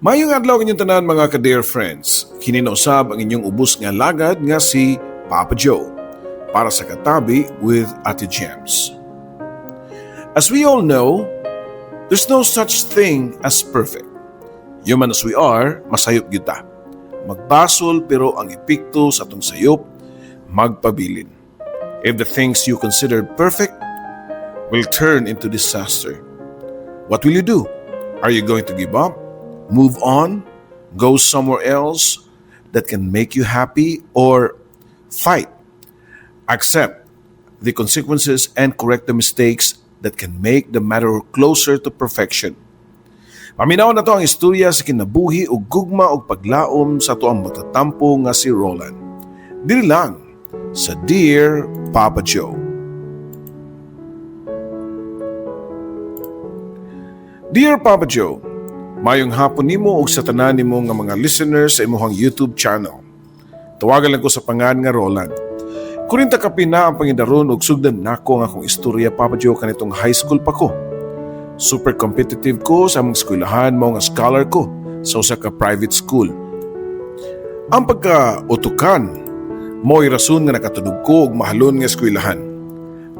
Maayong adlaw inyong tanan, mga ka-dear friends. Kini na usab ang inyong ubos nga lagad nga si Papa Joe para sa Katabi with Ate Gems. As we all know, there's no such thing as perfect. Human as we are, masayop gyud ta. Magbasol, pero ang epekto sa atong sayop magpabilin. If the things you consider perfect will turn into disaster, what will you do? Are you going to give up? Move on? Go somewhere else that can make you happy, or fight? Accept the consequences and correct the mistakes that can make the matter closer to perfection. Paminaw nato ang istorya sa kinabuhi ug gugma ug paglaom sa atoang matatampo nga si Roland. Diri lang sa Dear Papa Joe. Dear Papa Joe, maayong hapon nimo ug sa tanan nimo nga mga listeners sa imong YouTube channel. Tawagan lang ko sa pangan nga Roland. 40 kapin na ang pangidaron ug sugdan nako ang akong istorya, Papa Joe, kanitong high school pa ko. Super competitive ko sa among eskwelahan, mao nga scholar ko sa usa ka private school. Ang pagka-utukan mo'y rason nga nakatunog ko og mahalon nga eskwelahan.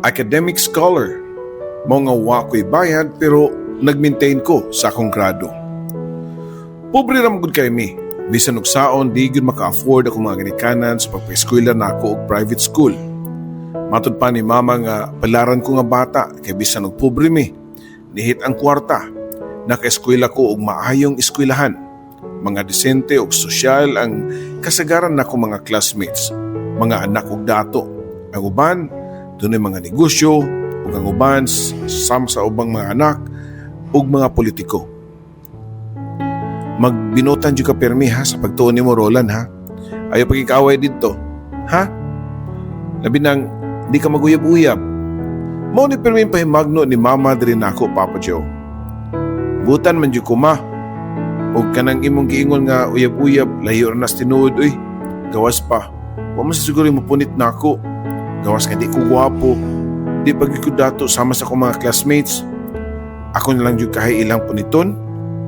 Academic scholar, mao nga wa ko'y bayad pero nag-maintain ko sa akong grado. Pobre ra man gud kay mi. Bisan og saon, di gyud maka-afford akong mga ginikanan sa pagpa-eskwela nako og private school. Matud pa ni mama nga palaran ko nga bata kay bisan og pobre mi, nihit ang kwarta. Naka-eskwela ko og maayong eskwelahan. Mga disente og sosyal ang kasagaran nako mga classmates, mga anak og dato. Ang uban, dunay mga negosyo, ug ang uban sam sa ubang mga anak ug mga politiko. "Magbinutan jud ka permi ha sa pagtuon nimo, Roland, ha. Ayaw pagkikaaway didto. Ha? Labi nang di ka maguyab-uyab." Mao ni permi pahimagno ni mama diri nako, Papa Joe. "Butan man jud ko, ma. Og kanang imong giingon nga uyab-uyab, layo ra nas tinuod oy. Gawas pa, wa man sa siguro mo punit nako. Gawas nga di ko gwapo. Di pa gyud ko dato sama sa akong mga classmates. Ako na lang jud kahay ilang puniton,"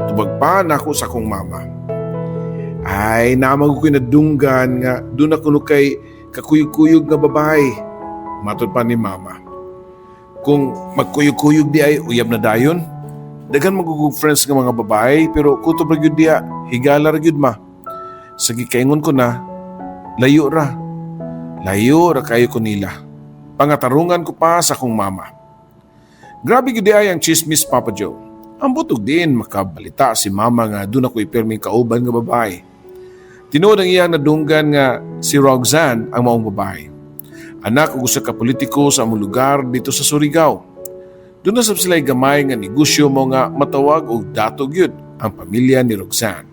tubag pa nako sa akong mama. "Ay, naa man ko'y nadunggan nga duna kuno kay kakuyog-kuyog nga babae," matod pa ni mama. "Kung magkuyog-kuyog diay, uyab na dayon. Daghan man gud friends nga mga babae, pero kutob ra gyud diha, higala ra gyud, ma." Sa gikaingon ko na, layo ra. Layo ra kayo ko nila. Pangatarungan ko pa sa akong mama. Grabe gyud ay ang chismis, Papa Joe. Ambot og diin makabalita si mama nga duna ko'y perming kauban nga babae. Tinuod ang iyang nadunggan nga si Roxanne ang maong babae. Anak og usa ka politiko sa among lugar didto sa Surigao. Duna sab sila gamay nga negosyo, mao nga matawag og dato gyud ang pamilya ni Roxanne.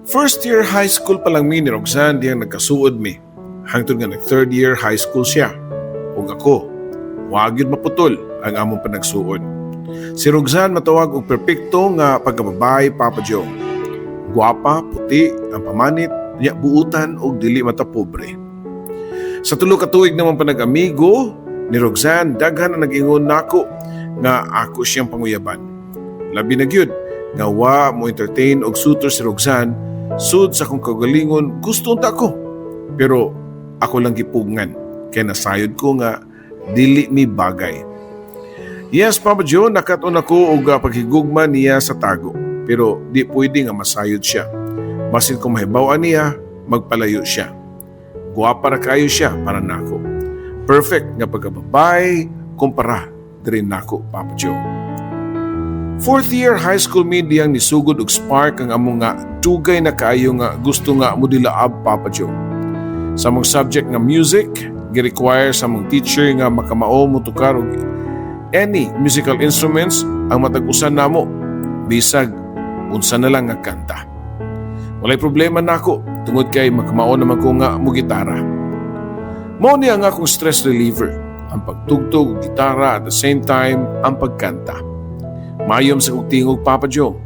First year high school pa lang mi ni Roxanne diyang nagkasuod mi. Hangtod nga nag third year high school siya. Ug ako, wa gyud maputol ang among panagsuod. Si Roxanne matawag og perpekto nga pagkababae, Papa Joe. Gwapa, puti, ang pamanit, nya buutan og dili mata pobre. Sa 3 ka tuig namong panag-amigo ni Roxanne, daghan ang nag-ingon nako nga ako siyang panguyaban. Labi na gyud nga wa mo entertain og suitor si Roxanne, sud sa akong kaugalingon gusto unta ko. Pero ako lang gipugngan kay nasayod ko nga dili mi bagay. Yes, Papa Joe, nakat-on ako og paghigugma niya sa tago. Pero di pwede nga masayod siya. Basin kung mahibaw-an niya, magpalayo siya. Guwapa ra kayo siya para nako. Perfect nga pagkababae kumpara diri nako, Papa Joe. Fourth year high school mi diyang nisugod og spark ang among nga dugay na kaayo nga gusto nga mudilaab, Papa Joe. Sa among subject nga music, gi-require sa among teacher nga makamao mo tukar og any musical instruments ang matag usa namo, bisag unsa na lang nga kanta. Walay problema nako tungod kay makamao naman ko nga mo gitara. Mao ni ang akong stress reliever, ang pagtugtog og gitara, at the same time ang pagkanta. Maayo sa kog tingog, Papa Joe.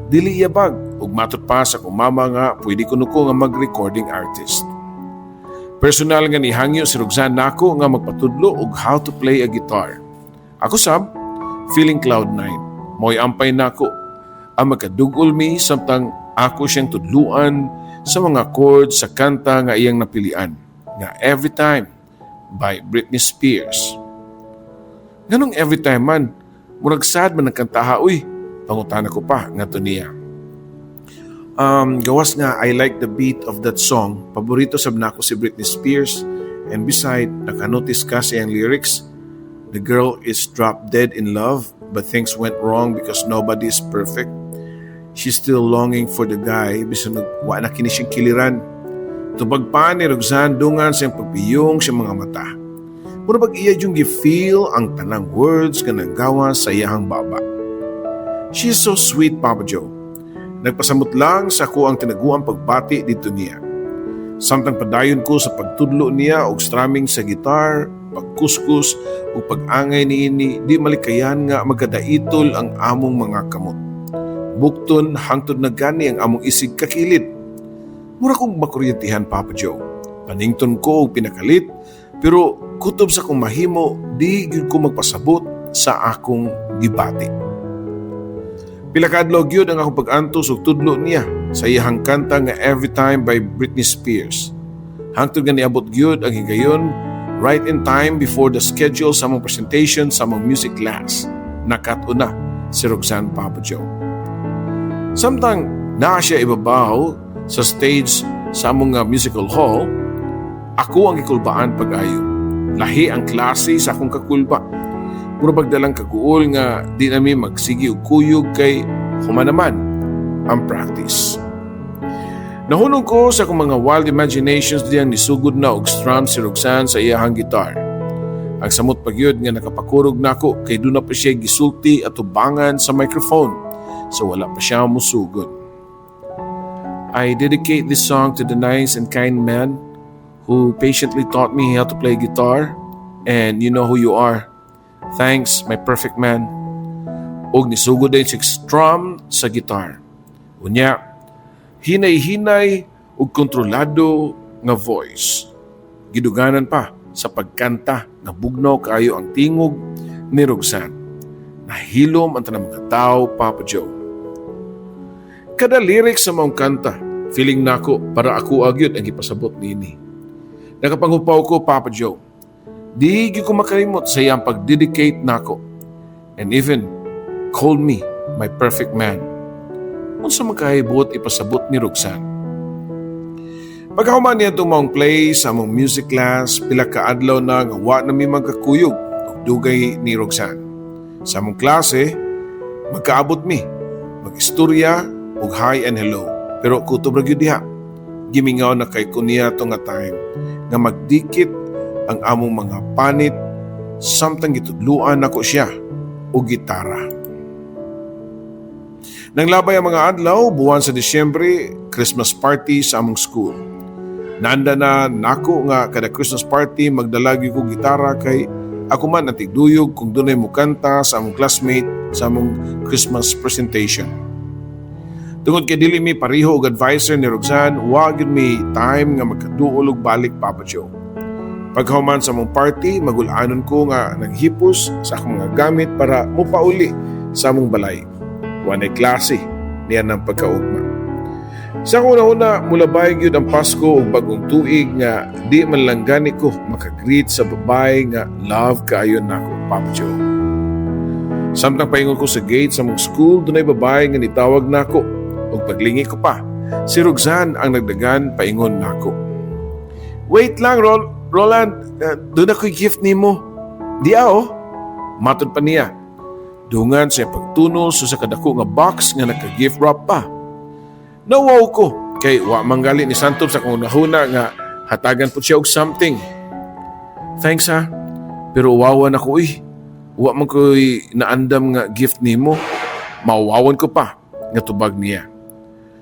Dili yabag ug matud pa sa akong mama nga pwede kuno ko nga mag-recording artist. Personal nga nihangyo si Roxanne nako nga magpatudlo og how to play a guitar. Ako sab, feeling cloud nine. Mo'y ampay nako. Ang magkadugol mi samtang ako siyang tudluan sa mga chords sa kanta nga iyang napilian, nga "Every Time" by Britney Spears. "Nganong 'Every Time' man? Murag sad man ang kantaha uy," pangutana ko pa ngadto niya. Gawas nga I like the beat of that song. Paborito sab nako si Britney Spears. And beside, nakanotice ka sa iyang lyrics? The girl is drop dead in love, but things went wrong because nobody is perfect. She's still longing for the guy bisan wa na kini siyang kiliran." Tubag pa ni Roxanne dungan sa iyang pagpiyong sa mga mata. Mura bag iya yung gi-feel ang tanang words nga nanggawas sa iyahang baba. She's so sweet, Papa Joe. Nagpasamot lang sa ako ang tinaguang pagbati dito niya. Samtang padayon ko sa pagtudlo niya og strumming sa gitar, pagkuskus ug pag-angay niini, di malikayan nga magkadaitol ang among mga kamot. Bukton hangtod na gani ang among isig kakilid. Mura kong makuryentehan, Papa Joe. Panington ko og pinakalit, pero kutob sa akong mahimo, di gyud ko magpasabot sa akong gibati. Pila ka adlaw gyud ang akong pag-antos og tudlo niya sa iyahang kanta nga "Every Time" by Britney Spears. Hangtod nga niabot gyud ang higayon right in time before the schedule sa among presentation sa among music class. Nakat-on na si Roxanne, Papa Joe. Samtang naa siya ibabaw sa stage sa among musical hall, ako ang gikulbaan pag-ayo. Lahi ang klase sa akong kakulba. Mura bag dalang kaguol nga di nami magsigi og kuyog kay human naman ang practice. Nahunong ko sa akong mga wild imaginations diyang nisugod na og strum si Roxanne sa iyahang guitar. Ang samot pa gyud nga nakapakurog nako kay duna pa siya gisulti at tubangan sa microphone so wala pa siya musugod. "I dedicate this song to the nice and kind man who patiently taught me how to play guitar, and you know who you are. Thanks, my perfect man." Og nisugod din si strum sa guitar. Unya, hinay-hinay ug kontrolado nga voice. Giduganan pa sa pagkanta nga bugnaw kaayo ang tingog ni Roxanne. Nahilom ang tanang mga tao, Papa Joe. Kada lyrics sa maong kanta, feeling nako para ako agyud ang gipasabot niini. Nakapanghupaw ko, Papa Joe. Di gyud ko makalimot sa iyang pag-dedicate nako. And even called me my perfect man. Unsa man kay buot ipasabot ni Roxanne? Pagkahuman niya itong maong play sa among music class, pila ka adlaw na nga wa na mi magkakuyog og dugay ni Roxanne. Sa among klase, magkaabot mi, mag-istorya og hi and hello. Pero kutob ra gyud diha. Gimingaw na kay ko niya to nga time nga magdikit ang among mga panit samtang gitudluan nako siya og gitara. Nanglabay ang mga adlaw, buwan sa Disyembre, Christmas party sa among school. Naanda na nako nga kada Christmas party magdala gyud ko gitara kay ako man ang tigduyog kung dunay mukanta sa among classmate sa among Christmas presentation. Tungod kay dili mi pareho og advisor ni Roxanne, wa gyud mi time nga magkaduol og balik, Papa Joe. Pagkahuman sa among party, magulanon ko nga naghipos sa akong mga gamit para mopauli sa among balay. Wa nay klase niya ng pagkaugma. Sa akong una-una, mulabay gyud ang Pasko ug Bagong Tuig nga di man lang gani ko makagreet sa babae nga love kaayo nako, Papa Joe. Samtang paingon ko sa gate sa among school, dunay babae nga nitawag nako. Ug paglingi ko pa, si Roxanne ang nagdagan paingon nako. "Wait lang, Roland, duna ko'y gift nimo. Di oh." Matod pa niya. Dungan sa pagtunol sa kadako nga box nga naka-gift wrap pa. Nawaw ko kay wa manggali ni santob sa akong nahuna nga hatagan po siya og something. "Thanks ha. Pero uwawan ako eh. Wa man ko'y naandam nga gift nimo." Mauwawan ko pa nga tubag niya.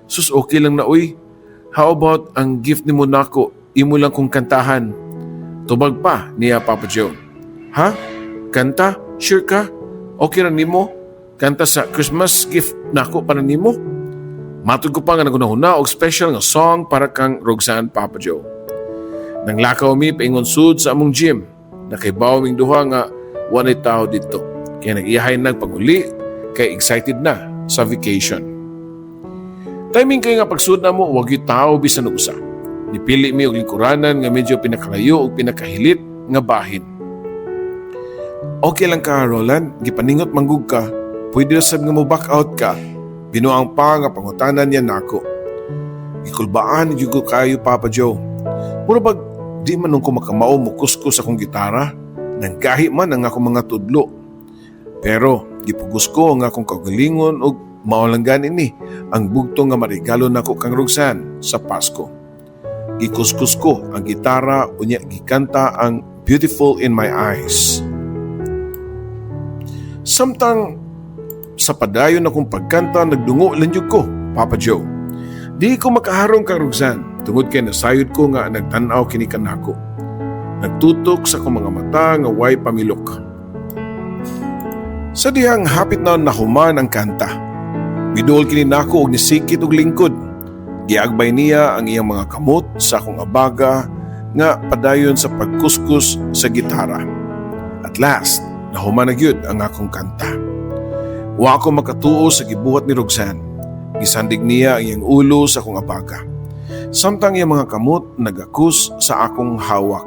"Sus, okay lang na uy. How about ang gift nimo nako, imo lang kong kantahan?" Tubag pa niya, Papa Joe. "Ha? Kanta? Sure ka? Okay ra nimo? Kanta sa Christmas gift nako para nimo?" Matod ko pa nga nagunahuna og special nga song para kang Roxanne, Papa Joe. Nanglakaw mi paingon sud sa among gym. Nakaibaw ming duha nga walay tao dito. Kaya nag-iyahay nagpanguli kay excited na sa vacation. Timing kay nga pagsud namo, wa gyud tao bisan og usa. Nipili mi og lingkuranan nga medyo pinakalayo ug pinakahilit nga bahin. "Okay lang ka, Roland? Gipaningot man gud ka. Pwede ra sab nga mo back out ka," binuang pa nga pangutana niya nako. Gikulbaan gyud ko kayo, Papa Joe. Mura bag di man nung ko makamao mo kuskus akong gitara. Nanggahi man ang akong mga tudlo. Pero gipugos ko ang akong kaugalingon ug mao lang gani ni ang bugtong nga marigalo nako kang Roxanne sa Pasko. Gikuskus ko ang gitara, unya gikanta ang "Beautiful in My Eyes." Samtang sa padayon akong pagkanta, nagdungo lang jud ko, Papa Joe. Di ko makaharong kang Roxanne tungod kay nasayod ko nga nagtan-aw kini kanako. Nagtutok sa akong mga mata nga way pamilok. Sa dihang hapit na nahuman ang kanta, miduol kini nako og nisikit og lingkod. Giagbay niya ang iyang mga kamot sa akong abaga nga padayon sa pagkuskus sa gitara. At last, nahuman na gyud ang akong kanta. Wa ko makatuo sa gibuhat ni Roxanne. Gisandig niya ang iyang ulo sa akong abaga, samtang iyang mga kamot nagakus sa akong hawak.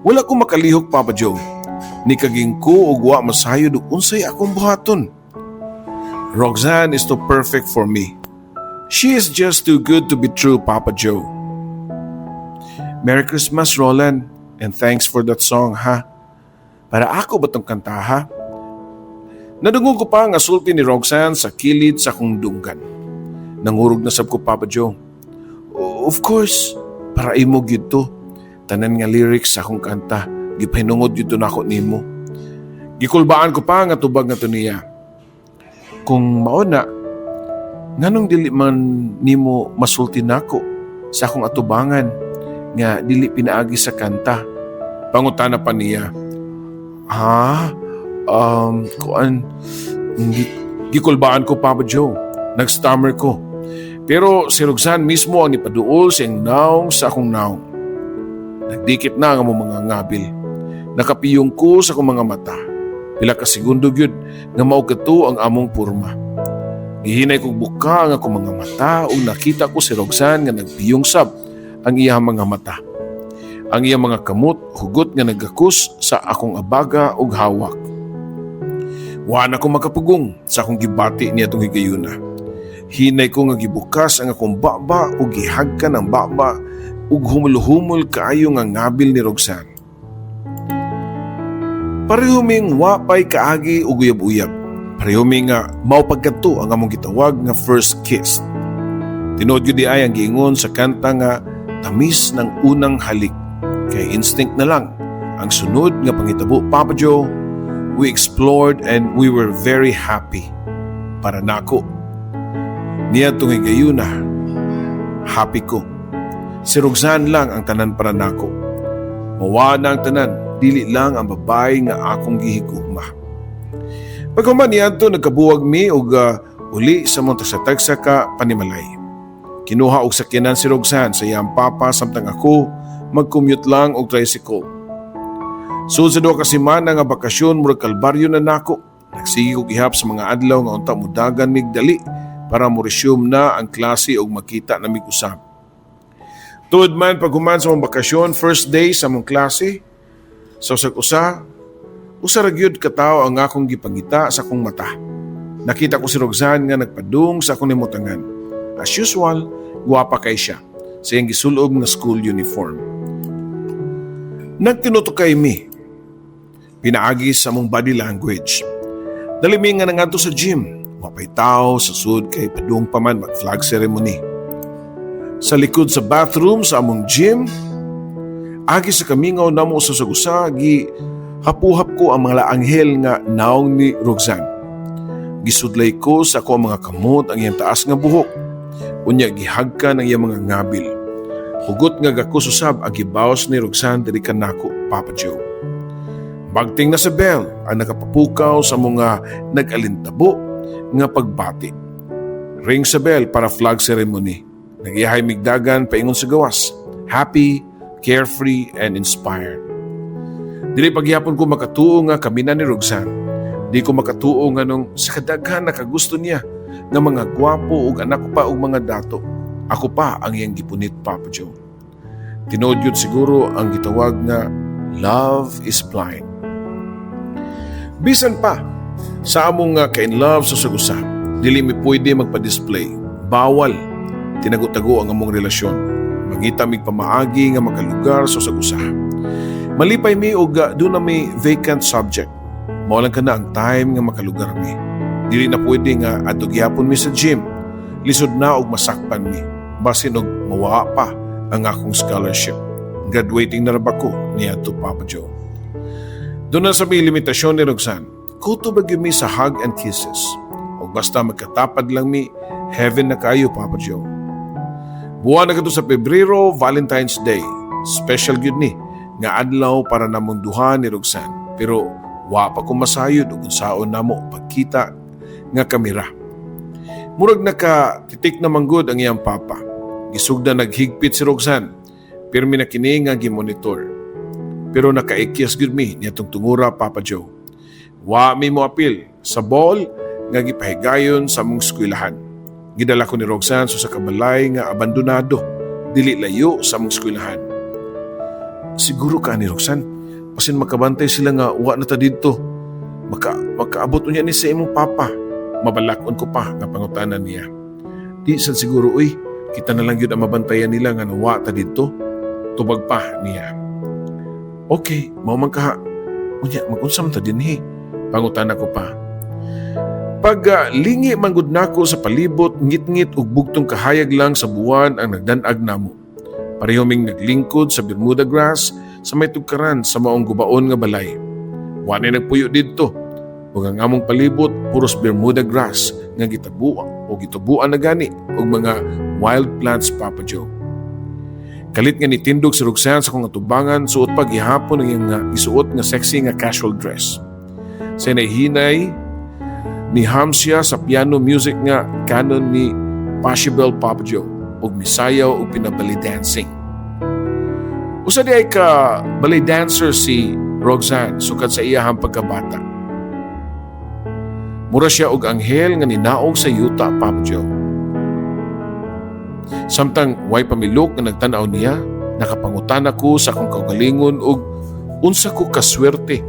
Wala ko makalihok, Papa Joe. Nikaging ko ug wa masayod og unsay akong buhaton. Roxanne is too perfect for me. She is just too good to be true, Papa Joe. "Merry Christmas, Roland, and thanks for that song, ha? Para ako ba tong kanta, ha?" Nadungog ko pa nga sulti ni Roxanne sa kilid sa akong dunggan. Nangurog na sab ko, Papa Joe. "Of course, para imo gyud to. Tanan nga lyrics sa akong kanta, gipahinungod gyud to nako nimo." Gikulbaan ko pa nga tubag nga to niya. "Kung mao na, nganong dili man nimo masulti nako sa akong atubangan nga dili pinaagi sa kanta?" pangutana pa niya. "Ha? Kuan, gikulbaan ko, Papa Joe. Nag-stammer ko. Pero si Roxanne mismo ang nipaduol sa iyang naong sa akong naong. Nagdikit na ang among mga ngabil. Nakapiyong ko sa akong mga mata. Pila ka segundo gyud nga mao kato ang among porma. Gihinay kog buka ang akong mga mata ug nakita ko si Roxanne nga nagpiyong sab ang iyang mga mata. Ang iyang mga kamot hugot nga nagakus sa akong abaga ug hawak. Wa na ko makapugong sa akong gibati niadtong higayuna. Hinay ko nga gibukas ang akong baba ug gihagkan ang baba ug humul-humol kaayo nga ngabil ni Roxanne. Pareho ming wa pay kaagi ug uyab-uyab. Pareho mi nga mao pagkadto ang among gitawag nga first kiss. Tinuod gyud diay ang giingon sa kanta nga tamis ng unang halik. Kay instinct na lang ang sunod nga panghitabo, Papa Joe. We explored and we were very happy. Para nako. Niadtong higayuna, happy ko. Si Roxanne lang ang tanan para nako. Mawa na ang tanan, dili lang ang babae nga akong gihigugma. Paghuman niadto, nagkabuwag mi og uli sa among tagsa-tagsa ka panimalay. Kinuha og sakyanan si Roxanne sa iyang papa samtang ako mag-commute lang og tricycle. Sud sa 2 ka semana nga bakasyon, murag kalbaryo na nako. Nagsige kog ihap sa mga adlaw nga unta mudagan mig dali para mo resume na ang klase og makita na mig usab. Tuod man paghuman sa among bakasyon, first day sa among klase, sa usag usa, usa ra gyud ka tawo ang akong gipangita sa akong mata. Nakita ko si Roxanne nga nagpadung sa akong nimutangan. As usual, guwapa kay siya sa iyang gisulob nga school uniform. Nagtinutukay mi. Pinaagi sa among body language. Dali mi nga nangadto sa gym. Wa pay tao sa sud kay padung pa man mag flag ceremony. Sa likod sa bathroom sa among gym, agi sa kamingaw namo sa sagusa, gi hapuhap ko ang mga anghel nga naong ni Roxanne. Gisudlay ko sa ako ang mga kamot ang iyang taas nga buhok. Unya gihagkan ang iyang mga ngabil. Hugot nga gakus usab ang gibawas ni Roxanne diri kanako, Papa Joe. Bagting na sa bell ang nakapapukaw sa mga nag-alintabo nga pagbati. Ring sa bell para flag ceremony. Nagiyahay migdagan paingon sa gawas. Happy, carefree, and inspired. Dili pagyapon ko makatuo nga kami na ni Roxanne. Di ko makatuo nganong sa kadaghan nakagusto niya nga mga gwapo ug anak ko pa og mga dato. Ako pa ang iyang gipunit, Papa Joe. Tinuod yun siguro ang gitawag nga love is blind. Bisan pa sa among nga ka-in love sa usag-usa, dili mi pwede magpa-display. Bawal. Tinago-tago ang among relasyon. Mangita mig pamaagi nga makalugar sa usag-usa. Malipay mi og duna mi vacant subject. Mao lang kana ang time nga makalugar mi. Dili na pwede nga adto gyapon mi sa gym. Lisod na og masakpan mi. Basin og mawaa pa ang akong scholarship. Graduating na ra ba ko niadto, Papa Joe. Duna sa may limitasyon ni Roxanne. Kutob ba gyud mi sa hug and kisses. Og basta magkatapad lang mi, heaven na kayo, Papa Joe. Buwan na kadto sa Pebrero, Valentine's Day. Special gyud ni nga adlaw para namong duha ni Roxanne. Pero wa pa ko masayod og unsaon namo pagkita nga kamera. Murag naka titik na manggod ang iyang papa. Gisugda naghigpit si Roxanne. Pirmi na kini nga gimonitor. Pero nakaikyas gyud mi niadtong tungura, Papa Joe. Wa mi mo apil sa ball nga gipahigayon sa among eskwelahan. Gidala ko ni Roxanne sa kabalay nga abandonado, dili layo sa among eskwelahan. Siguro ka ni Roxanne, basin makabantay sila nga wa na ta didto. Makaabot unya ni sa imong papa. Mabalakon ko pa nga pangutana niya. Di sad siguro uy, kita na lang yun ang mabantayan nila nga nawa ta didto. Tubag pa niya. Okay, mao man kaha. Unya, mag-unsa man ta dinhi? Pangutana ko pa. Pag lingi manggod nako sa palibot, ngit-ngit ug bugtong kahayag lang sa buwan ang nagdanag namo. Pareho ming naglingkod sa Bermuda grass sa may tugkaran sa maong gubaon nga balay. Wa nay nagpuyo didto. Ug ang among palibot puros Bermuda grass nga gitabuan o gitubuan na gani og mga wild plants, Papa Joe. Kalit nga nitindog si Roxanne sa akong atubangan, suot pa gihapon ang iyang nga isuot nga sexy nga casual dress. Sa hinay ni hum siya sa piano music nga canon ni Pachelbel, Papa Joe, ug misayaw og pina-ballet dancing. Usa diay ka ballet dancer si Roxanne sukad sa iyahang pagkabata. Mura siya og anghel nga ninaog sa yuta, Papa Joe. Samtang way pamilok nga nagtan-aw niya, nakapangutana ko sa akong kaugalingon og unsa ko kaswerte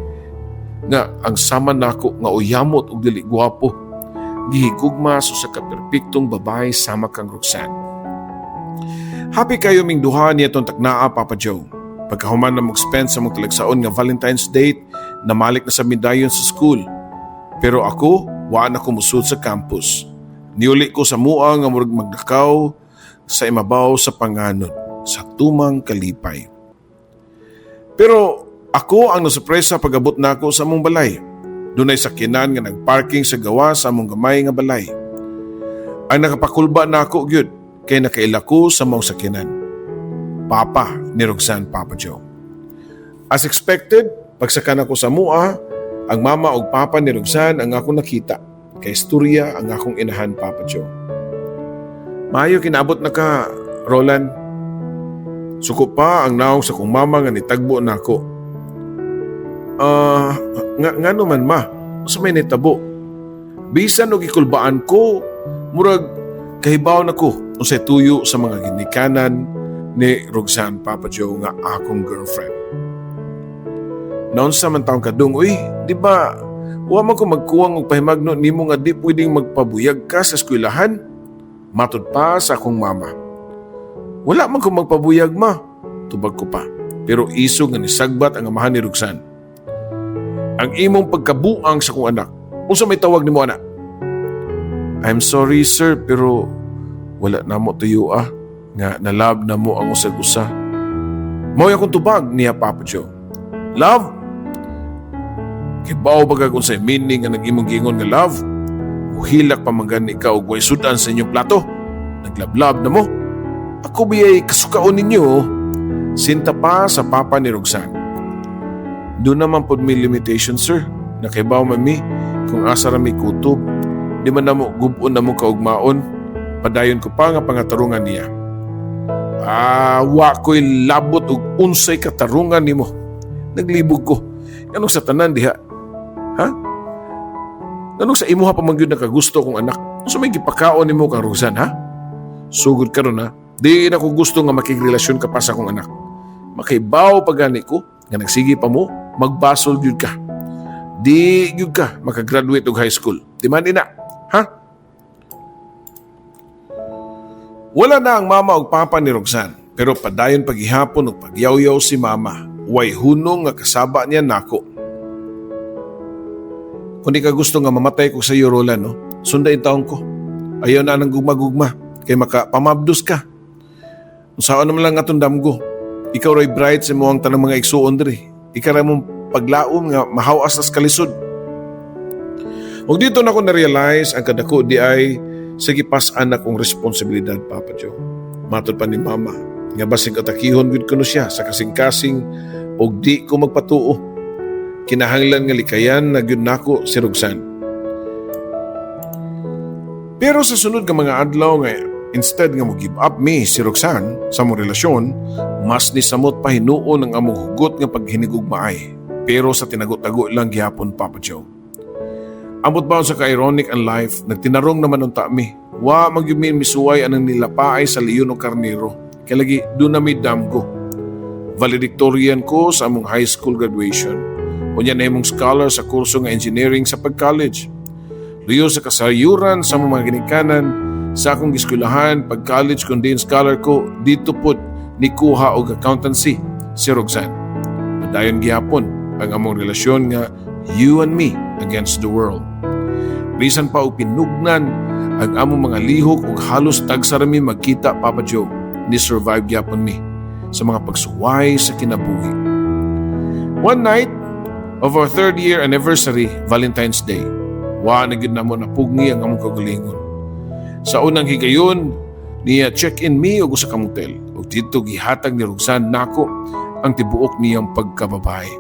nga ang sama nako nga uyamot og dili gwapo gihigugma sa usa ka perpektong babae sama kang Roxanne. Happy kayo ming duha niya tong taknaa, Papa Joe. Pagkahuman na mag-spend sa mong talagsaon nga Valentine's date, namalik na sa midayon sa school. Pero ako, wa na ko musud sa campus. Niuli ko sa mua nga murag maglakaw sa imabaw sa panganod, sa tumang kalipay. Pero ako ang nasurpresa pag-abot nako sa among balay. Dunay sakyanan nga nagparking sa gawas sa among gamay nga balay. Ang nakapakulba nako gyud kay nakaila ko sa maong sakyanan. Papa ni Roxanne, Papa Joe. As expected, pagsaka nako sa mua, ang mama ug papa ni Roxanne ang akong nakita. Kay istorya ang akong inahan, Papa Joe. Maayo kinaabot na ka, Roland. Suko pa ang naong sa kong mama nga nitagbo nako. Ah, nga ngano man, ma? Unsa may nitabo? Bisan og gikulbaan ko, murag kahibaw na ko unsay tuyo sa mga ginikanan ni Roxanne, Papa Joe, nga akong girlfriend. Naunsa man taong kadung, uy, di ba, wa man ko magkuwang og pahimagno nimo nga di pwedeng magpabuyag ka sa eskwelahan? Matud pa sa akong mama. Wala man ko magpabuyag, ma. Tubag ko pa. Pero isog nga nisagbat ang amahan ni Roxanne. Ang imong pagkabuang sa akong anak. Unsa may tawag nimo ana? I'm sorry, sir, pero wala na mo tuyo nga na-love na mo ang usag-usa. Mao akong tubag niya, Papa Joe. Love? Kibaw ba kag unsay meaning nga nag imong giingon nga love? Uhilak pa man gani ka og way sudan sa inyong plato. Naglablab na mo. Ako biyay kasukaon ninyo? Sinta pa sa papa ni Roxanne. Duna man pod may limitation, sir. Nakahibaw man mi kung asa ra mi kutob. Di man namo gub-on namo kaugmaon. Padayon ko pa nga pangatarungan niya. Ah, wa ko'y labot og unsay katarungan nimo. Naglibog ko. Anong sa tanan diha? Ha? Nganong sa imuha pa man gyud nakagusto akong anak? Unsa may gipakaon nimo kang Roxanne, ha? Sugod karon ha, di na ko gusto nga makigrelasyon ka pa sa akong anak. Makaibaw pa gani ko nga nagsige pa mo, magbasol gyud ka. Di gyud ka makagraduate og high school. Di man ina, ha? Wala na ang mama og papa ni Roxanne, pero padayon paghihapon og pagyawyaw si mama. Way hunong nga kasaba niya nako. Kung di ka gusto nga mamatay ko sa iyo, Roland, no? Sunda taon ko. Ayaw na nang gugma-gugma, kay makapamabdos ka. Unsaon naman lang atong damgo. Ikaw ray bright sa imong tanang mga igsuon diri. Ikaw ra mong paglaom nga mahawas tas kalisod. Ug dito na ko na-realize ang kadako di ay sa gipas-an akong responsibilidad, Papa Joe. Matod pa ni Mama, nga basig atakihon gud kuno siya sa kasing-kasing og di ko magpatuo. Kinahanglan nga likayan na gyud nako si Roxanne. Pero sa sunod nga mga adlaw nga instead nga mo give up me si Roxanne sa among relasyon, mas nisamot pa hinuon ang among hugot nga paghinigugmaay. Pero sa tinago-tago lang gihapon, Papa Joe. Ambot ba sa ka-ironic ang life, nagtinarong naman unta mi. Wa man gyud mi misuway anang nilapaay sa leon o karnero. Kay lagi duna mi damgo. Valedictorian ko sa among high school graduation. Unya na imong scholar sa kurso nga engineering sa pag-college. Luyo sa kasayuran sa among mga ginikanan, sa akong giskwelahan pag-college kun diin scholar ko, dito pud nikuha og accountancy si Roxanne. Padayon gihapon ang among relasyon nga you and me against the world. Bisan pa og pinugnan ang among mga lihok ug halos tagsa ra mi magkita, Papa Joe, ni survive gyapon mi sa mga pagsuway sa kinabuhi. One night of our third year anniversary, Valentine's Day, wa na gyud namo napugni ang among kaugalingon. Sa unang higayon, niya check-in mi og usa ka motel ug didto gihatag ni Roxanne nako ang tibuok niyang pagkababae.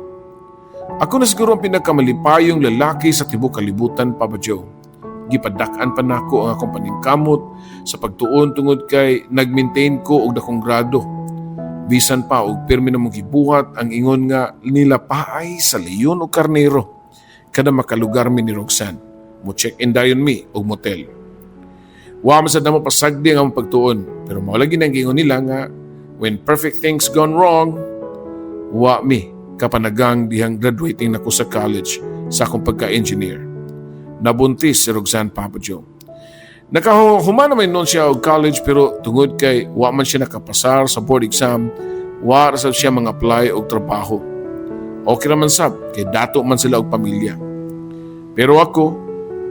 Ako na siguro ang pinagkamalipayong lalaki sa tibuok kalibutan, Papa Joe. Gipadak-an pa nako ang akong paningkamot sa pagtuon tungod kay nag-maintain ko og dakong grado. Bisan pa og pirmi na mong gibuhat ang ingon nga nilapaay sa leon o karnero kada makalugar mi ni Roxanne. Mo check-in dayon mi og motel. Wa man sad namo pasagdi ang among pagtuon, pero mao lagi nang giingon nila nga when perfect things gone wrong, wa mi kapanagang dihang graduating nako sa college sa akong pagka-engineer. Nabuntis si Roxanne, Papa Joe. Nakahuman naman noon siya og college, pero tungod kay wa man siya nakapasar sa board exam, wa ra sad siya mga-apply og trabaho. Okay ra man sab kay dato man sila og pamilya. Pero ako,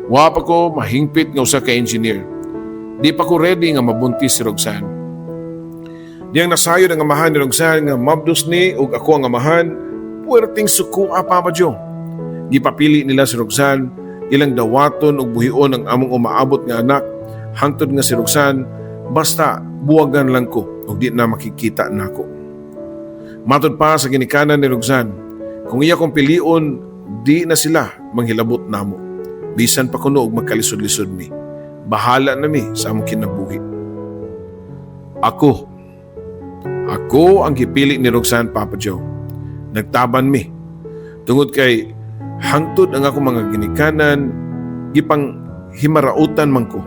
wa pa ko mahingpit nga usa ka engineer. Di pa ko ready nga mabuntis si Roxanne. Diyang nasayod ang amahan ni Roxanne nga mabdos ni ug ako ang amahan, puwerteng sukua, Papa Joe. Gipapili nila si Roxanne, ilang dawaton ug buhion ang among umaabot nga anak hangtod nga si Roxanne basta buwagan lang ko ug di na makikita nako. Matod pa sa ginikanan ni Roxanne, kung iya kong pilion, di na sila manghilabot namo. Bisan pa kuno og magkalisod-lisod mi. Bahala na mi sa among kinabuhi. Ako ang gipili ni Roxanne, Papa Joe. Nagtaban mi. Tungod kay hangtod ang akong mga ginikanan, gipang himarautan man ko.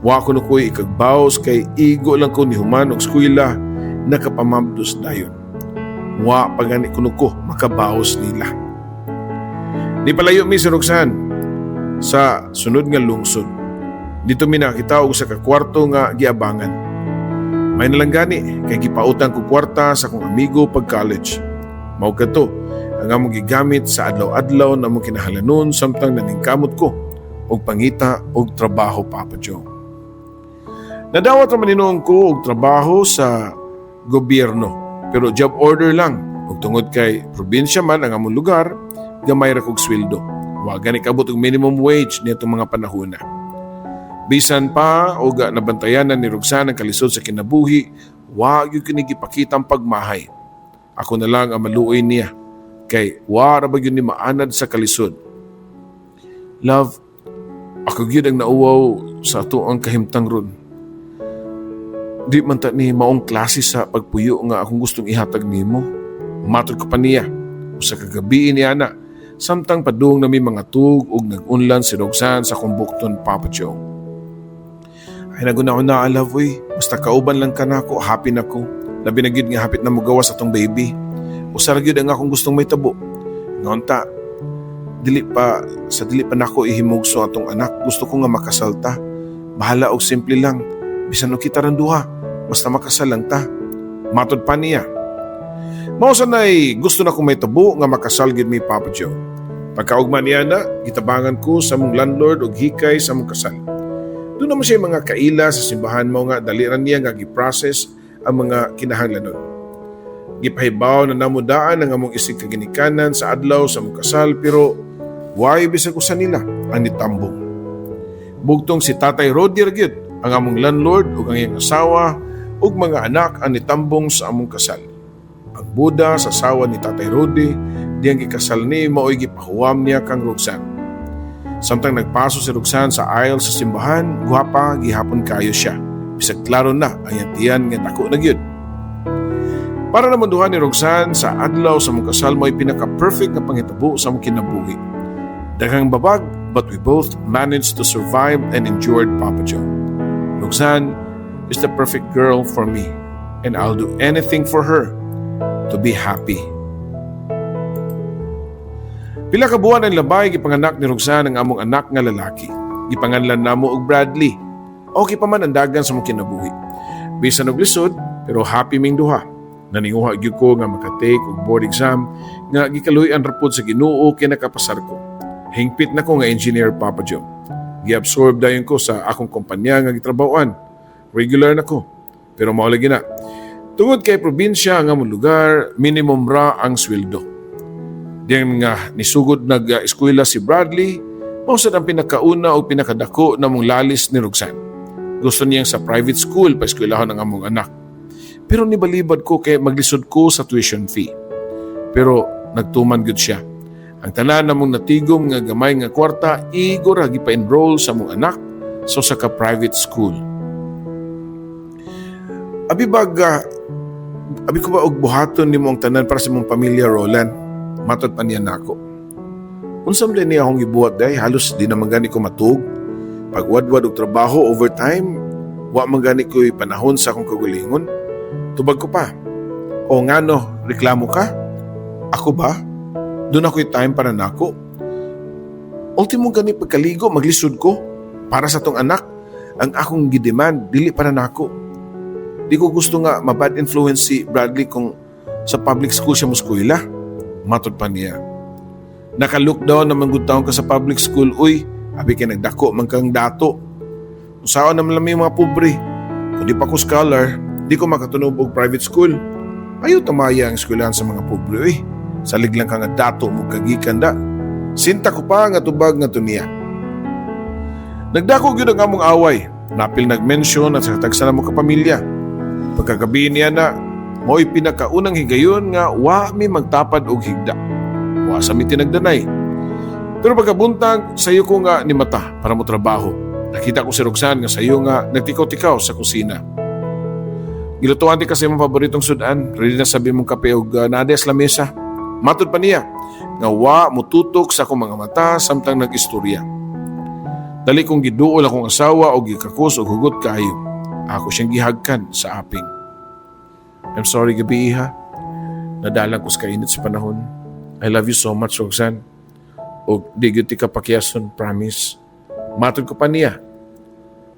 Wa ko na ko'y ikagbaos kay igo lang ko ni human og eskwela, nakapamabdos dayon. Wa pa gani kuno ko makabaos nila. Di palayo mi si Roxanne sa sunod nga lungsod. Dito mi nakita og sa kakwarto nga giabangan. May nalang gani kay gipautang ko kwarta sa akong amigo pag college. Mao kadto ang among gigamit sa adlaw-adlaw na among kinahanglanon samtang naningkamot ko og pangita og trabaho, Papa Joe. Nadawat raman hinuon ko og trabaho sa gobyerno, pero job order lang ug tungod kay probinsya man ang among lugar, gamay ra kog sweldo. Wa gani kaabot og minimum wage niadtong mga panahona. Bisan pa og nabantayanan ni Roxanne ang kalisod sa kinabuhi, wa gyud kini gipakitang pagmahay. Ako na lang ang maluoy niya kay wa ra ba gyud ni maanad sa kalisod. Love, ako gyud ang nauwaw sa ato ang kahimtang ron. Di man ta ni maong klase sa pagpuyo nga akong gustong ihatag nimo. Matod ko pa niya. Usa ka gabi niya na, Samtang padung nami mga tug ug nag-unlan si Roxanne sa akong bukton, Papa Joe. Ay naguna-una, love, uy. Basta kauban lang ka nako, happy na ko. Labi na gyud nga hapit na mogawas atong baby. Usa ra gyud ang akong gustong mahitabo. Nga unta, dili pa nako ihimugso atong anak. Gusto ko nga makasal ta. Bahala og simple lang. Bisan og kita rang duha, basta makasal lang ta. Matod pa niya. Mao sa nay gusto na kong mahitabo nga makasal gyud mi, Papa Joe. Pagkaugma niya na, gitabangan ko sa among landlord og hikay sa among kasal. Doon naman siya mga kaila sa simbahan mo nga daliran niya nga gi-process ang mga kinahanglanon. Gipahibaw na namo daan ang among isig kaginikanan sa adlaw sa among kasal, pero way bisag usa nila ang nitambong. Bugtong si Tatay Rodier gyud, ang among landlord, ug ang iyang asawa ug mga anak ang nitambong sa among kasal. Ang boda sa asawa ni Tatay Rodi diyang gikasal ni mao'y gipahuwam niya kang Roxanne. Samtang nagpaso si Roxanne sa aisle sa simbahan, gwapa gihapon kayo siya. Bisag klaro na ang iyang tiyan nga dako na gyud. Para naman duha ni Roxanne, sa adlaw sa among kasal mo'y pinaka-perfect nga panghitabo sa among kinabuhi. Daghang babag, but we both managed to survive and endured, Papa Joe. Roxanne is the perfect girl for me, and I'll do anything for her to be happy. Pila ka buwan ang labay, gipanganak ni Roxanne ang among anak nga lalaki. Gipanganlan namo og Bradley. Okay pa man ang dagan sa among kinabuhi. Bisan og lisod, pero happy ming duha. Naninguha gyud ko nga makatake og board exam nga gikaluy-an ra pod sa Ginoo kay nakapasar ko. Hingpit na ko nga engineer, Papa Joe. Gi-absorb dayon ko sa akong kumpanya nga gitrabahoan. Regular na ko. Pero mao lagi na. Tungod kay probinsya ang among lugar, minimum ra ang sweldo. Diyang nga nisugod nag-eskwela si Bradley, mao sad ang pinakauna o pinakadako namong lalis ni Roxanne. Gusto niyang sa private school pa eskwelahon ang among anak. Pero nibalibad ko kay maglisod ko sa tuition fee. Pero nagtuman gud siya. Ang tanan namong natigom nga gamay nga kwarta, igo ra gipa-enroll sa among anak sa usa ka private school. Abi baga, abi ko ba og buhaton nimo ang tanan para sa imong pamilya, Roland? Matod pa niya nako. Unsa man niya akong gibuhat day, halos di naman gani ko matug. Pagwadwad og trabaho, overtime, wa man gani ko'y panahon sa akong kaugalingon. Tubag ko pa. O ngano, reklamo ka? Ako ba? Duna ko'y time para nako. Ultimo gani pagkaligo, maglisod ko. Para sa tong anak, ang akong gidemand, dili para nako. Di ko gusto nga ma-bad influence si Bradley kung sa public school siya moskwela. Matod pa niya. Naka-look down naman gud taon ka sa public school, uy, abi kay nagdako man kang dato. Usaon naman lang yung mga pobre. Kung di pa ko scholar, di ko makatunob og private school. Ayaw tamaya ang eskwelahan sa mga pobre, uy. Salig lang ka nga dato mo kagikan da. Sinta ko pa nga tubag nga niya. Nagdako gyud ang among away. Napil nag-mention at sa tagsa namo ka pamilya. Pagkagabi niya na, mo'y pinakaunang higayon nga wa mi magtapad og higda. Wa sa mi tinagdanay. Pero pagkabuntag, sayo ko nga ni mata para mo trabaho. Nakita ko si Roxanne nga sayo nga nagtikaw-tikaw sa kusina. Gilutuan ti kasi mong paboritong sudan. Ready na sabi mong kape og nades lamesa. Matod pa niya nga wa mututok sa akong mga mata samtang nag-istorya. Dali kong giduol akong asawa og gikakos og hugot kaayo. Ako siyang gihagkan sa aping. I'm sorry gabi, iha. Nadalang ko sa kainit sa panahon. I love you so much, Roxanne. Og di gyud ti ka pakiyason, promise. Matod ko pa niya.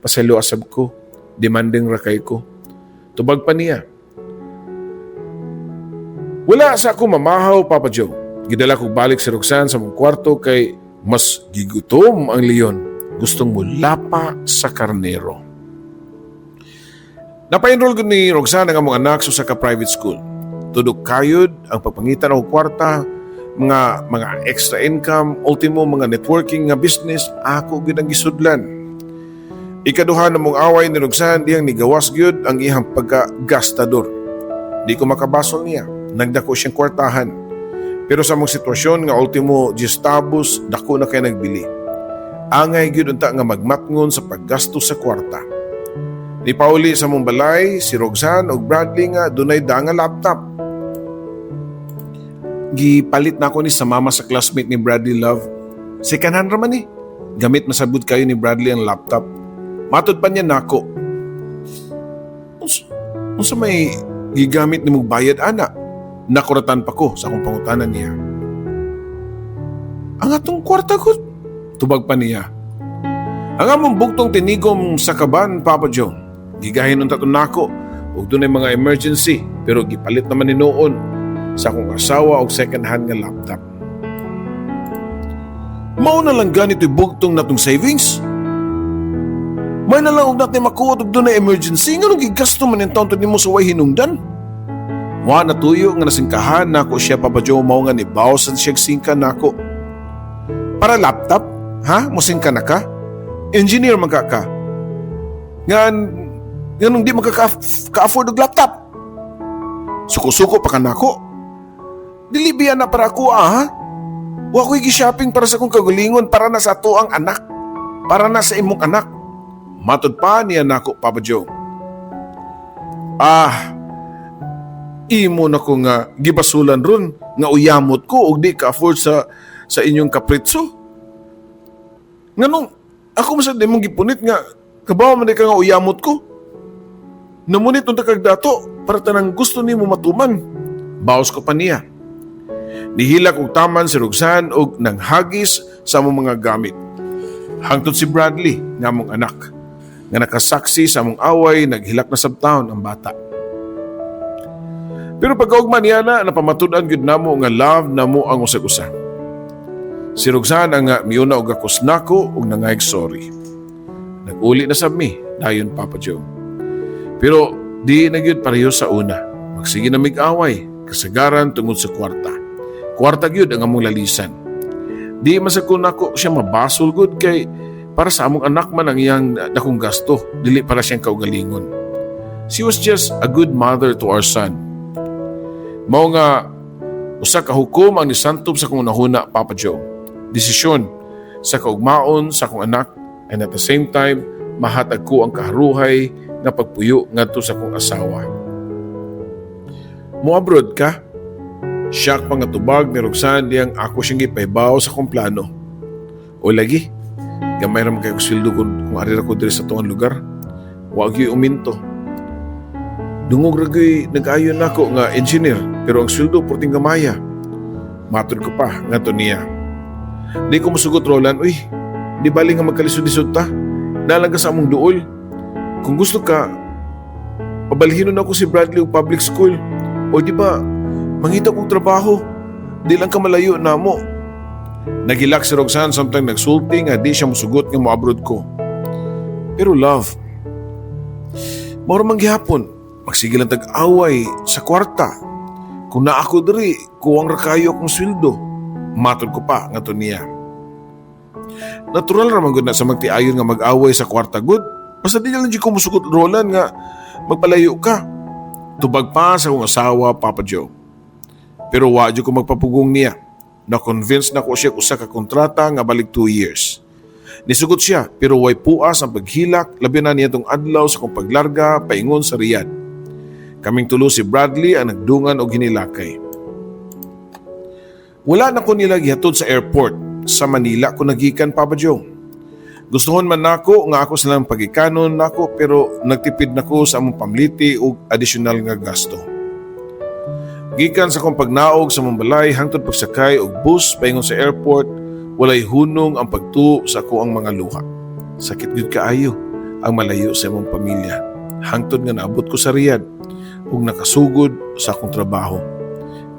Pasaylo asab ko. Demanding ra kay ko. Tubag pa niya. Wala sa ako mamahaw, Papa Joe. Gidala kog balik si Roxanne sa mong kwarto kay mas gigutom ang leon. Gustong mulapa sa karnero. Napa-enroll ko ni Roxanne ang among anak sa usa ka private school. Tudok kayod ang pagpangitan og kwarta, mga extra income, ultimo mga networking nga business, ako gyud ang gisudlan. Ikaduha na mong away ni Roxanne diyang nigawas gyud ang iyang pagka-gastador. Di ko makabasol niya. Nagdako siyang kwartahan. Pero sa mong sitwasyon nga ultimo gistabos, dako na kay nagbili. Angay gyud unta nga magmatngon sa paggasto sa kwarta. Ni pauli sa mong balay si Roxanne ug Bradley nga dunay da nga laptop. Gipalit nako ni sa mama sa classmate ni Bradley, love. Second hand raman ni. Gamit masabot kayo ni Bradley ang laptop. Matod pa niya nako. Unsa may gigamit ni mong bayad ana? Nakuratan pa ko sa akong pangutana niya. Ang atong kwarta ko, tubag pa niya. Ang among bugtong tinigom sa kaban, Papa Joe. Gigahin unta to nako ug dunay mga emergency, pero gipalit naman ni noon sa akong asawa og second hand nga laptop. Mao na lang ganito bugtong natong savings. May na lang og natin makuha og dunay emergency, nganong gigasto man intawon to nimo sa way hinungdan? Wa natuyo nga nasingkahan nako siya, Papa Joe, mao nga nibawasan siya singka nako. Para laptop? Ha? Musingka na ka? Engineer man ka ka. Nganong di man ka ka-afford og laptop? Suko-suko pa ka nako. Dili biya na para ako ah, ha? Wa ko'y gi-shopping para sa akong kaugalingon, para na sa ato ang anak. Para na sa imong anak. Matod pa niya nako, Papa Joe. Ah, imo na ko nga gibasulan ron nga uyamot ko og di ka afford sa inyong kapritso. Nganong ako man sad imong gipunit nga kabaw man di ka nga uyamot ko. Namunit unta kag dato para tanang gusto nimo matuman. Baos ko pa niya. Nihilak og taman si Roxanne og nanghagis sa among mga gamit. Hangtod si Bradley nga among anak nga nakasaksi sa among away, naghilak na sab taon ang bata. Pero pagkaugma niya na, napamatud-an gyud namo nga love namo ang usag-usa. Si Roxanne ang miuna og gakos nako ug nangayg sorry. Nag-uli na sab mi dayon, Papa Joe. Pero di na gyud pareho sa una. Magsige na mig-away, kasagaran tungod sa kwarta. Kwarta gyud ang among lalisan. Di man sa ko nako siya mabasol gud kay para sa among anak man ang iyang dakong gasto, dili para siyang kaugalingon. She was just a good mother to our son. Mao nga usa ka hukom ang nisantob sa akong hunahuna, Papa Joe. Desisyon sa kaugmaon sa akong anak and at the same time mahatag ko ang kaharuhay nga pagpuyo ngadto sa akong asawa. Mo abroad ka? Shock pa nga tubag ni Roxanne diyang ako siyang gipahibaw sa akong plano. O lagi, gamay ra man kay sweldo kung ari ra ko diri sa tuang lugar. Wa gyud uminto. Dungog ra gyud nag-ayo nako nga engineer, pero ang sweldo porting gamaya. Matod ko pa ngadto niya. Di ko musugot, Roland, uy. Di bali nga magkalisod-lisod ta. Nalang ka sa among duol. Kung gusto ka, pabalhinon ako si Bradley og public school. O di ba, mangita kong trabaho. Di lang ka malayo na mo. Nagilak si Roxanne samtang nagsulti nga di siya musugot nga mo-abroad ko. Pero love, mao man gihapon, magsige lang tag-away sa kwarta. Kung naa ko diri, kuwang ra kayo akong sweldo. Matod ko pa nga niya. Natural ra man gud na sa magtiayon nga mag-away sa kwarta gud. Basta di lang ko musugot, Roland, nga magpalayo ka. Tubag pa sa akong asawa, Papa Joe. Pero wa jud ko magpapugong niya. Na-convince na ko siya usa ka kontrata nga balik 2 years. Nisugot siya, pero way puas ang paghilak, labi na niya tong adlaw sa akong paglarga paingon sa Riyadh. Kaming tulo si Bradley ang nagdungan og hinilakay. Wala na ko nila gihatod sa airport. Sa Manila ko nagikan, Papa Joe. Gustuhon man nako nga ako silang pagikanon nako, pero nagtipid na ko sa among pamliti ug additional nga gasto. Gikan sa akong pagnaog sa among balay hangtod pagsakay og bus paingon sa airport, walay hunong ang pagtuo sa ako ang mga luha. Sakit gyud kaayo ang malayo sa imong pamilya. Hangtod nga naabot ko sa Riyadh ug nakasugod sa akong trabaho.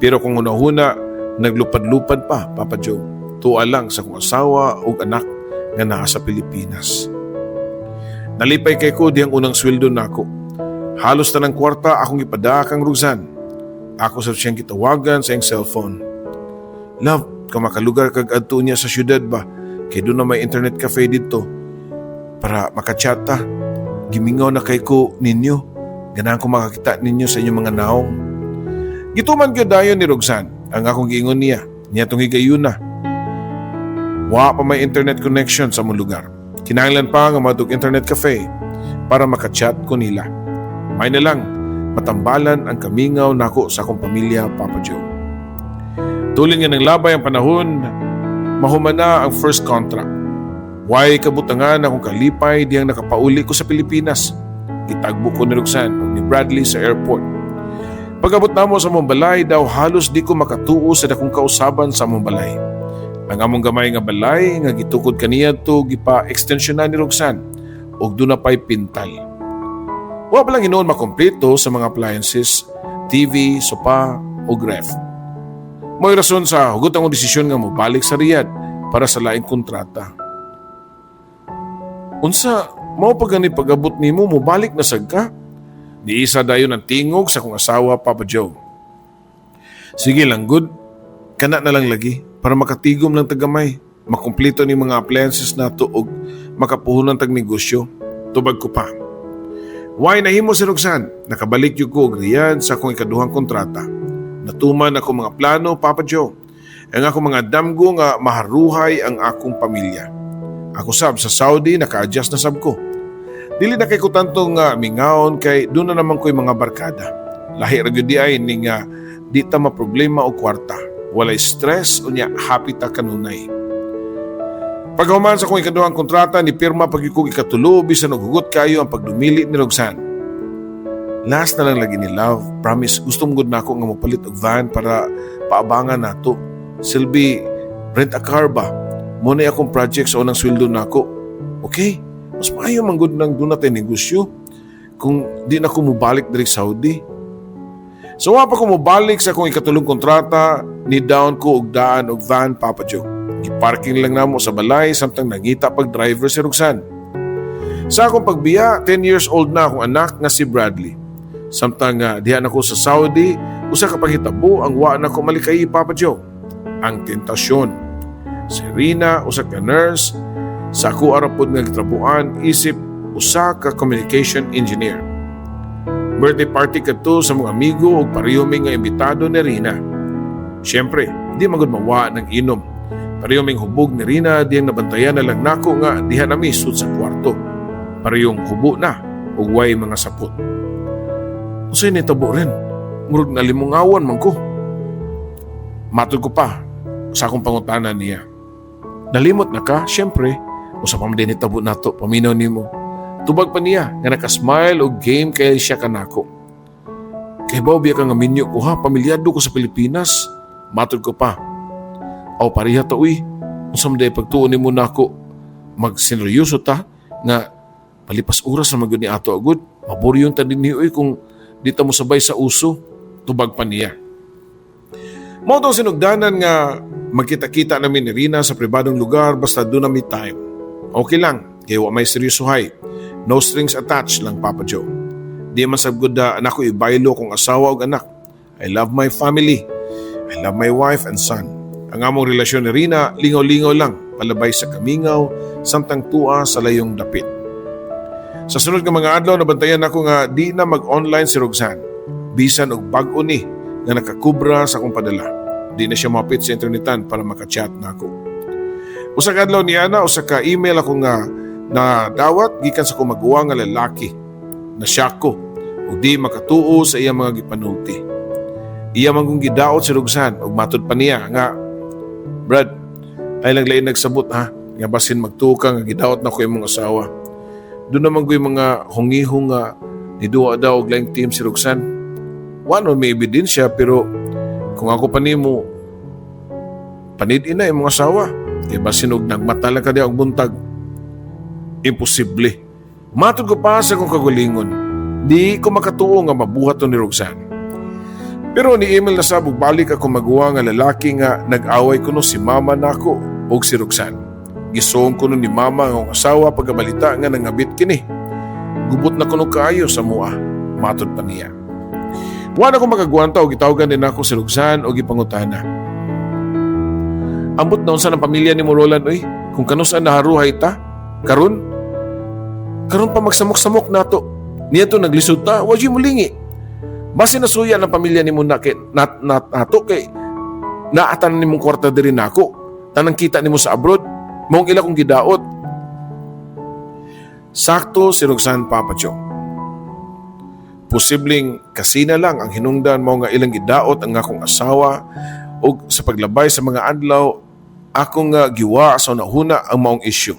Pero kung una-una, naglupad-lupad pa, Papa Joe. Tuwa lang sa akong asawa ug anak nga naa sa Pilipinas. Nalipay kay ko diyang unang sweldo nako. Halos tanang kwarta akong ipada kang Roxanne. Ako sa siyang gitawagan sa iyang cellphone. Love, kung makalugar kag adto niya sa syudad ba, kay doon na may internet cafe dito para makachat ta. Gimingaw na kay ko ninyo. Ganahan ko makakita ninyo sa inyong mga naong. Gituman gyud dayon ni Roxanne ang akong giingon niya. Niya tong higayuna. Wa pa may internet connection sa among lugar. Kinahanglan pa nga madug internet cafe para makachat ko nila. May na lang, matambalan ang kamingaw nako sa akong pamilya, Papa Joe. Tulin nga nanglabay ang panahon, mahuman na ang first contract. Way kabutangan akong kalipay diyang nakapauli ko sa Pilipinas. Gitagbo ko ni Roxanne ug ni Bradley sa airport. Pag-abot namo sa among balay daw, halos di ko makatuo sa dakong kausaban sa among balay. Ang among gamay nga balay nga gitukod kaniadto, gipa-extensyonan ni Roxanne ug duna pay pintal. Wa pa lang hinuon makompleto sa mga appliances, TV, sopa ug ref. Mo'y rason sa hugot ang desisyon nga mobalik sa Riyadh para sa laing kontrata. "Unsa, mao pa gani pag-abot nimo mobalik na sad ka?" Niisa dayon ang tingog sa akong asawa, Papa Joe. "Sige lang gud, kana na lang lagi para makatigom lang tag gamay, makumpleto ni mga appliances nato og makapuhunan tag negosyo," tubag ko pa. Way nahimo si Roxanne, nakabalik gyud ko og Riyadh sa akong ikaduhang kontrata. Natuman ako mga plano, Papa Joe. Ang akong mga damgo nga maharuhay ang akong pamilya. Ako sab sa Saudi, naka-adjust na sab ko. Dili na kay ko tanto nga mingawon kay duna na naman ko'y mga barkada. Lahi ra gyud diay ni nga di ta maproblema og kwarta. Walay stress, unya happy ta kanunay. Paghuman sa akong ikaduhang kontrata, ni pirma pa gyud kog ikatulo bisan og hugot kayo ang pagdumili ni Roxanne. "Last na lang lagi ni, love. Promise, gusto mo gud nako nga mopalit og van para paabangan nato. Silbi, rent a car ba? Mao na akong project sa unang sweldo nako. Okay? Mas maayo man gud nang duna tay negosyo kung di na ko mobalik diri sa Saudi." So wa pa ko mobalik sa akong ikatulong kontrata, ni down ko og daan og van, Papa Joe. Giparking lang namo sa balay samtang nangita pag driver si Roxanne. Sa akong pagbiya, 10 years old na akong anak nga si Bradley. Samtang diha na ko sa Saudi, usa ka panghitabo ang wa na ko malikay, Papa Joe. Ang tentasyon. Si Rina, usa ka nurse, sa ako ara pod nga gitrabuan isip usa ka communication engineer. Birthday party kadto sa mga amigo ug pareho mi nga imbitado ni Rina. Siyempre, di man gud mawa ng inom. Pareho ming hubog ni Rina diyang nabantayan na lang nako nga diha nami sud sa kwarto. Parehong hubo na ug way mga sapot. "Unsay nitabo rin? Murag nalimungawan man ko." Matod ko pa sa akong pangutana niya. "Nalimot na ka, siyempre. Usa pa man din nitabo nato, paminaw nimo," tubag pa niya nga nakasmile og game kay siya kanako. "Kay baw biya ka nga minyo ko ha, pamilyado ko sa Pilipinas," matod ko pa. "Aw, pareha ta uy. Unsa man day pagtuon nimo nako, magseryoso ta nga palipas oras na magyud ni ato agud. Maburyon ta dinhi uy kung di ta mo sabay sa uso," tubag pa niya. Mao tong sinugdanan nga magkita-kita namin ni Rina sa pribadong lugar basta duna mi time. Okay lang, kay wa may seryosohay. No strings attached lang, Papa Joe. Di man sab gud nako ibaylo kong asawa ug anak. I love my family. I love my wife and son. Ang among relasyon ni Rina, lingaw-lingaw lang, palabay sa kamingaw, samtang tua sa layong dapit. Sa sunod nga mga adlaw, nabantayan ako nga di na mag-online si Roxanne. Bisan og bag-o ni nga nakakubra sa akong padala, di na siya mapit sa internetan para makachat nako. Usa ka adlaw niana, usa ka email ako nga nadawat gikan sa akong maguwang nga lalaki. Nashock ko ug di makatuo sa iya mga gipanulti. Iya man kong gidaot si Roxanne ug matod pa niya nga, "Brad, ay lang lain nagsabot ha, nga basin magtuo ka nga gidaot na ko imong asawa. Duna man ko'y mga hungihong nga niduwa daw og laing team si Roxanne. Wa no may ebidensya, pero kung ako pa nimo, panid-i na imong asawa. Kay basin og nagmata lang ka diha og buntag." "Imposible," matod ko pa sa akong kagulingon. Di ko makatuo nga mabuhat to ni Roxanne. Pero ni email na sab og balik ako maguwa nga lalaki nga nag-away kuno si mama nako ug si Roxanne. Gisuong kuno ni mama ang akong asawa pagkabalita nga nangabit kini. "Gubot na kuno kaayo sa mua," matod pa niya. Wa na ko makagwanta og gitawagan din ako si Roxanne og gipangutana. "Ambot na unsa ng pamilya ni mo, Roland, oy, kung kanus-an naharuhay ta karon karon pa magsamok-samok nato. Niya to naglisod ta, wa mo lingi. Basin nasuya ng pamilya nimo na kay nat, nat, nato kay naatan nimong kwarta diri nako. Tanang kita nimo sa abroad, maong ila kong gidaot." Sakto si Roxanne, Papa Joe. Posibleng kasina lang ang hinungdan mao nga ilang gidaot ang akong asawa. Ug sa paglabay sa mga adlaw, akong giwa sa hunahuna ang maong issue.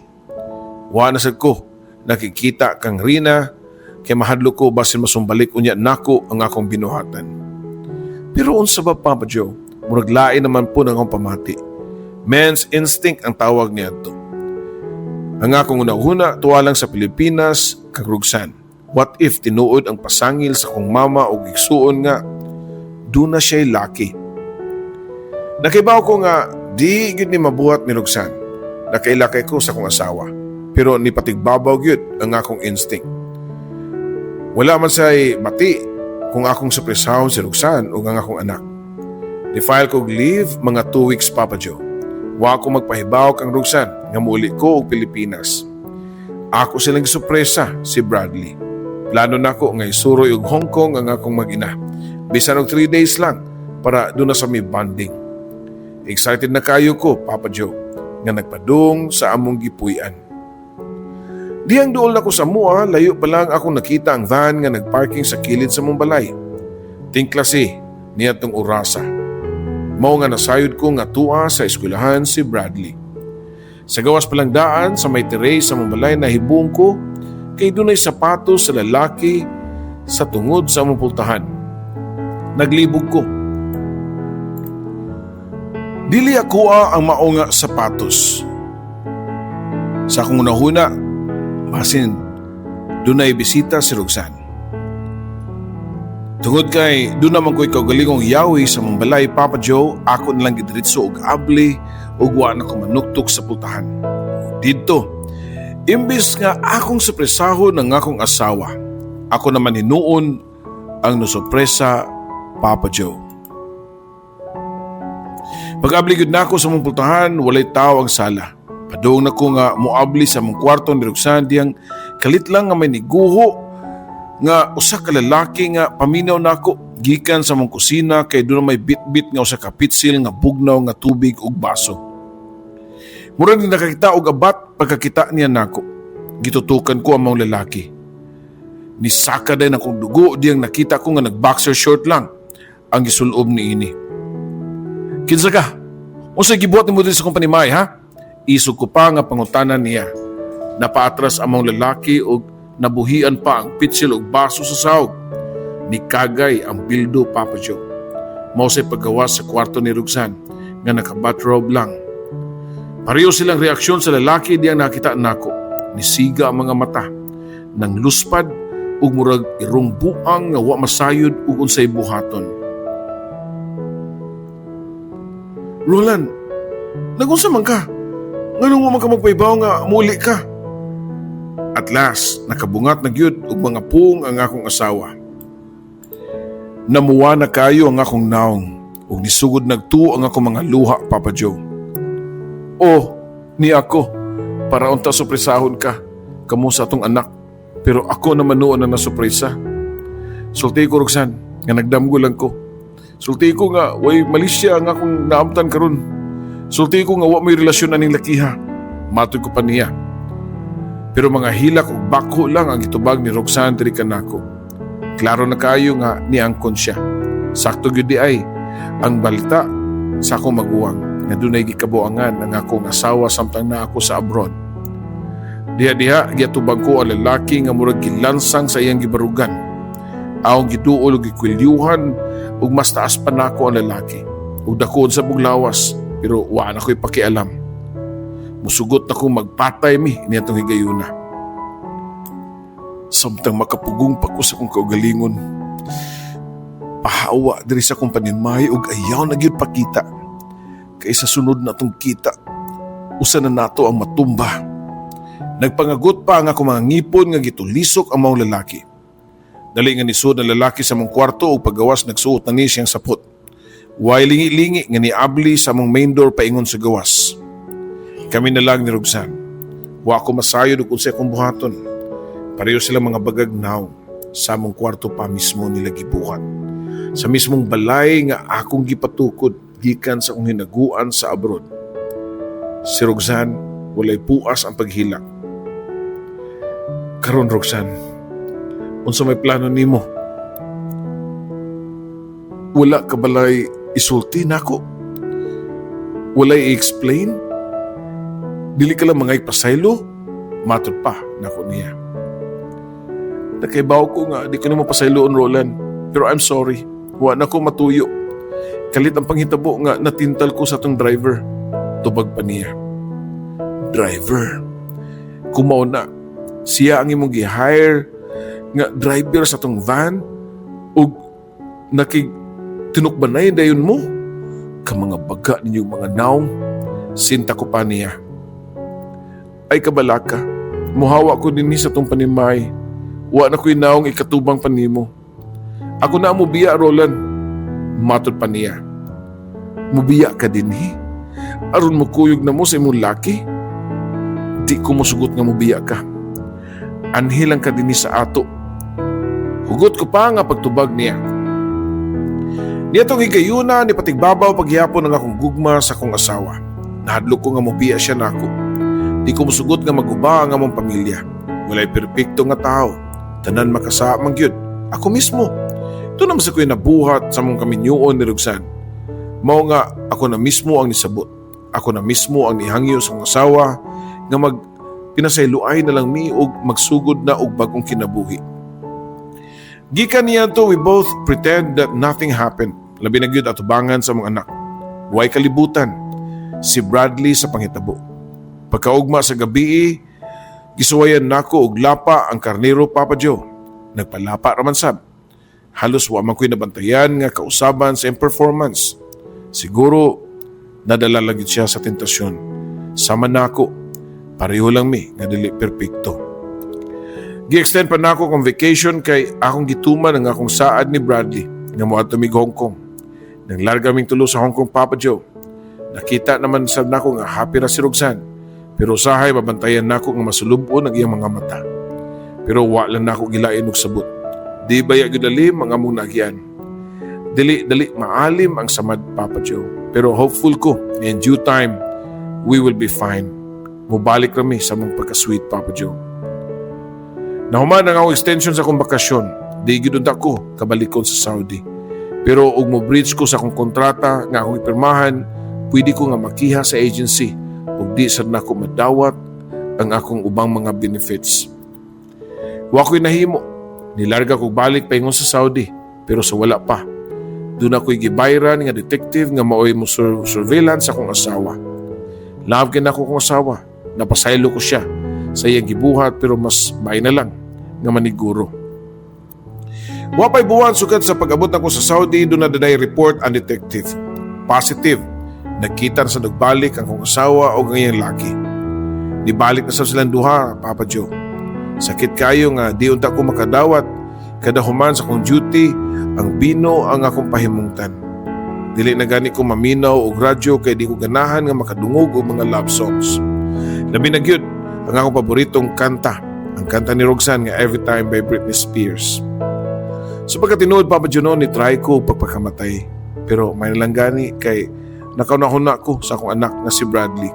Wa na sad ko nakikita kang Rina kay mahadlok ko basin masumbalik unya nako ang akong binuhatan. Pero unsa ba, Papa Joe? Murag lain naman po ng akong pamati. Man's instinct ang tawag niadto. Ang akong hunahuna tuwa lang sa Pilipinas kang Roxanne. What if tinuod ang pasangil sa akong mama o igsuon nga duna siya'y laki? Nakibaw ko nga di gyud ni mabuhat ni Roxanne. Nakaila kay ko sa akong asawa. Pero ni patigbabaw gyud ang akong instinct. Wala man say bati kung akong surpresahon si Roxanne o ang akong anak. Ni-file ko og leave mga 2 weeks, Papa Joe. Wa ko magpahibaw kang Roxanne nga muuli ko og Pilipinas. Ako silang gisurpresa si Bradley. Plano nako nga isuroy og Hong Kong ang akong mag-ina. Bisan og 3 days lang para duna sa mi bonding. Excited na kayo ko, Papa Joe, nga nagpadung sa among gipuy-an. Dihang duol na ko sa mua, layo pa lang akong nakita ang van nga nagparking sa kilid sa mong balay. Tingklase niya tong orasa. Mao nga nasayod ko nga tua sa eskwelahan si Bradley. Sa gawas pa lang daan sa may terrace sa mong balay, nahibong ko kay dunay sapatos sa lalaki sa tungod sa among pultahan. Naglibog ko. Dili akoa ang mao nga sapatos. Sa akong hunahuna, basin dunay bisita si Roxanne. Tungod kay duna man ko'y kaugalingong yawi sa mong balay, Papa Joe, ako nalang gidiretso og abli ug wa na ko manuktok sa pultahan. Didto, imbis nga akong surpresahon ang akong asawa, ako naman hinuon ang nasurpresa, Papa Joe. Pag-abli gyud nako sa mong pultahan, walay tao ang sala. Padung na ko nga moabli sa mong kwarto ni Roxanne diyang kalit lang nga may niguho nga usa ka lalaki nga paminaw nako gikan sa mong kusina kay duna may bitbit nga usa ka pitsil nga bugnaw nga tubig ug baso. Murag nakakita og abat pagkakita niya nako. Gitutukan ko ang maong lalaki. Nisaka din akong dugo diyang nakita ko nga nag-boxer short lang ang gisulob niini. "Kinsa ka? Unsay gibuhat nimo diri sa akong panimay, ha?" Isog ko pa nga pangutana niya. Napaatras ang maong lalaki og nabuhian pa ang pitsil og baso sa sahog. Nikagay ang bildo, Papa Joe. Mao say paggawas sa kwarto ni Roxanne nga naka-bathrobe lang. Pareho silang reaksyon sa lalaki diyang nakita nako. Nisiga ang mga mata. Nang luspad ug murag irong buang nga wa masayod ug unsay buhaton. "Roland, nagunsa man ka? Nganong wa man ka magpahibaw nga muli ka?" At last, nakabungat na gyud og mga pung ang akong asawa. Namuwa na kayo ang akong naong ug nisugod nagtuo ang akong mga luha, Papa Joe. "Oh, ni ako, para unta surpresahon ka, kamo sa atong anak, pero ako naman noon ang nasurpresa. Sulti ko, Roxanne, nga nagdamgo lang ko. Sulti ko nga way malisya ang akong naamtan karon. Sulti ko nga wa mo'y relasyon aning lakiha." Matod ko pa niya. Pero mga hilak ug bako lang ang gitubag ni Roxanne diri kanako. Klaro na kayo nga niangkon siya. Sakto gyud diay ang balita sa akong maguwang nga dunay gikabuangan ang akong asawa samtang naa ako sa abroad. Diha-diha giatubang ko ang lalaki nga murag gilansang sa iyang gibarugan. Akong giduol ug gikwilyuhan ug mas taas pa nako ang lalaki. Ug dakon sa buglawas, pero wa na ko'y pakialam. Musugot na ko magpatay mi niadtong higayuna. Samtang makapugong pa ko sa akong kaugalingon, pahawa diri sa akong panimay ug ayaw na gyud pakita. Kay sa sunod na atong kita, usa na nato ang matumba. Nagpangagot pa ang akong mga ngipon nga gitulisok ang maong lalaki. Dali nga nisud ang lalaki sa mong kwarto ug paggawas nagsuot na ni siyang sapot. Way lingi-lingi nga niabli sa mong main door paingon sa gawas. Kami na lang ni Roxanne. Wa ko masayod ug unsay akong buhaton. Pareho sila mga bagag now. Sa among kwarto pa mismo nila gibuhat. Sa mismong balay nga akong gipatukod gikan sa akong hinaguan sa abroad. Si Roxanne, walay puas ang paghilak. "Karon, Roxanne, unsa may plano nimo? Wala ka balay isulti nako?" Walay i-explain? Dili ka lang mga ipasaylo? Matod pa nako niya. Nakaibaw ko nga di ko nimo pasayloon, Roland. Pero I'm sorry. Wa na ko matuyo. Kalit ang panghitabo nga natintal ko sa atong driver. Tubag pa niya. Driver. Kumaw na. Siya ang imong gi-hire nga driver sa atong van ug nakig tinukbanay dayon mo ka mga baga ninyong mga naong, sinta ko pa niya. Ay, kabalaka, muhawa ko dinhi sa atong panimay. Wa na ko'y naong ikatubang pa nimo. Ako na ang mubiya, Roland. Matod pa niya. Mubiya ka dinhi? Aron mo kuyog na mo sa imong laki? Di ko mosugot nga mubiya ka. Anhi lang ka dinhi sa ato. Hugot ko pa nga pagtubag niya. Niadtong higayuna ni patigbabaw paghihapon ang akong gugma sa akong asawa. Nahadlok ko nga mobiya siya nako. Di ko mosugot nga maguba ang among pamilya. Walay perpekto nga tao. Tanan makasala man gyud. Ako mismo. Ito naman sa ko'y nabuhat sa among kaminyuon ni Roxanne. Mao nga ako na mismo ang nisabot. Ako na mismo ang nihangyo sa akong asawa nga mag pinasayloay na lang mi og magsugod na og bagong kinabuhi. Gikan niya to, we both pretend that nothing happened. Labi na gyud atubangan sa mga anak. Way kalibutan si Bradley sa panghitabo. Pagkaugma sa gabi, gisuwayan nako og lapa ang karnero, Papa Joe. Nagpalapa raman sab. Halos wa man ko'y nabantayan nga kausaban sa iyang performance. Siguro nadala lang gyud siya sa tentasyon. Sama nako, pareho lang mi nga dili perpekto. Gi-extend pa nako kong vacation kay akong gituman ang akong saad ni Bradley nga moadto mig Hong Kong. Nang larga ming tulo sa Hong Kong, Papa Joe. Nakita naman sad nako nga happy ra si Roxanne. Pero usahay mabantayan nako nga masulubon ang iyang mga mata. Pero wa lang nako gilain og sabot. Di baya gyud alim ang among naagian. Dili dali maalim ang samad, Papa Joe. Pero hopeful ko in due time we will be fine. Mubalik rami sa among pagka-sweet, Papa Joe. Nahuman ang akong extension sa akong bakasyon. Di gyud unta ko kabalikon sa Saudi. Pero og mo breach ko sa akong kontrata nga akong ipirmahan, pwede ko nga makiha sa agency ug di sad nako madawat ang akong ubang mga benefits. Wa ko'y nahimo. Nilarga kog balik paingon sa Saudi, pero sa wala pa. Duna ko'y gibayran nga detective nga maoy mo surveillance sa akong asawa. Love kay nako akong asawa. Napasaylo ko siya sa iyang gibuhat, pero mas may na lang nga maniguro. Wa pa'y buwan sukad sa pag-abot nako sa Saudi, duna na report ang detective. Positive. Nakita na sa nagbalik ang akong asawa o ang iyang laki. Nibalik na sa silang duha, Papa Joe. Sakit kayo nga di unta ko makadawat kada human sa akong duty, ang bino ang akong pahimungtan. Dili na gani ko maminaw og radyo kay di ko ganahan nga makadungog og mga love songs. Labi na gyud ang akong paboritong kanta, ang kanta ni Roxanne nga "Every Time" by Britney Spears. Sa pagkatinuod, Papa Juno, ni try ko pagpakamatay. Pero may lang gani kay nakaunahuna ko sa akong anak nga si Bradley.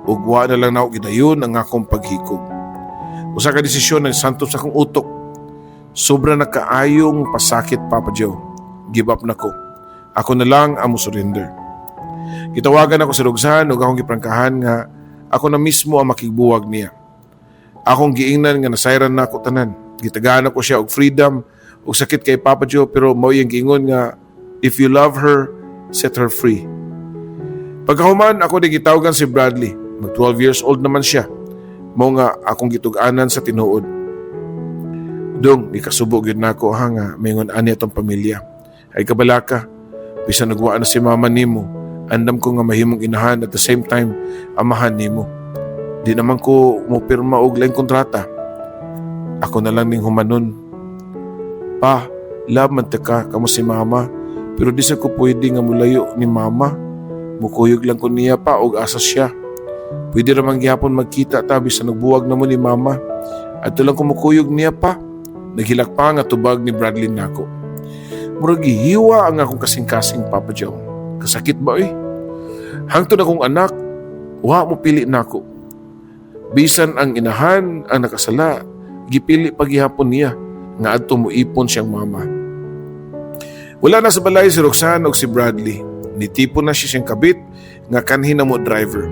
Ug wa na lang nako gidayon ang akong paghikog. Usa ka desisyon ang santop sa akong utok. Sobra na kaayong pasakit, Papa Joe. Give up na ko. Ako na lang ang mo-surrender. Gitawagan ako si Roxanne ug akong giprangkahan nga ako na mismo ang makigbuwag niya. Akong giingnan nga nasayran na ako tanan. Gitagaan ako siya og freedom ug sakit kay Papa Joe, pero mao iyang giingon nga if you love her, set her free. Pagkahuman, ako di gitawagan si Bradley. Mag 12 years old naman siya. Mao nga akong gitug-anan sa tinuod. Dong, nikasubo gyud nako ha nga maingon ani atong pamilya. Ay, kabalaka, bisan nagwaa na si mama nimo, andam ko nga mahimong inahan at the same time amahan nimo. Di naman ko mo pirma og laing kontrata. Ako na lang ning humanon. Pa, love man ta ka, kamo si mama, pero di sa ko pwede nga mulayo ni mama. Mukuyog lang ko niya pa og asa siya. Pwede ramang gihapon magkita ta bisan nagbuwag na mo ni mama. Adto lang ko mukuyog niya pa. Naghilak pa nga tubag ni Bradley nako. Murag gihiwa ang akong kasing-kasing, Papa Joe. Kasakit ba eh? Hangtod akong anak, wa mo pili nako. Bisan ang inahan ang nakasala, gipili paghihapon niya nga adto mo ipon siyang mama. Wala na sa balay si Roxanne o si Bradley. Nitipon na siya siyang kabit nga kanhi na mo driver.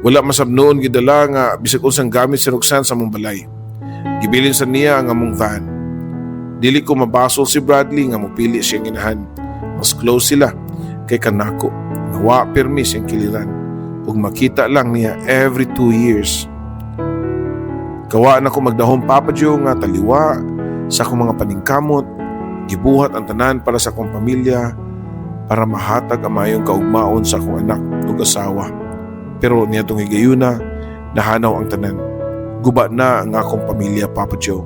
Wala man sab noon gidala nga bisag unsang gamit si Roxanne sa among balay. Gibilin sa niya ang among van. Dili ko mabasol si Bradley nga mopili siyang inahan. Mas close sila kay kanako. Nga wa pirmi siyang kiliran ug makita lang niya every 2 years. Kawa na ko magdahom, Papa Joe, nga taliwa sa akong mga paningkamot, gibuhat ang tanan para sa akong pamilya, para mahatag ang maayong kaugmaon sa akong anak ug asawa. Pero niadtong higayuna, nahanaw ang tanan. Guba na ang akong pamilya, Papa Joe.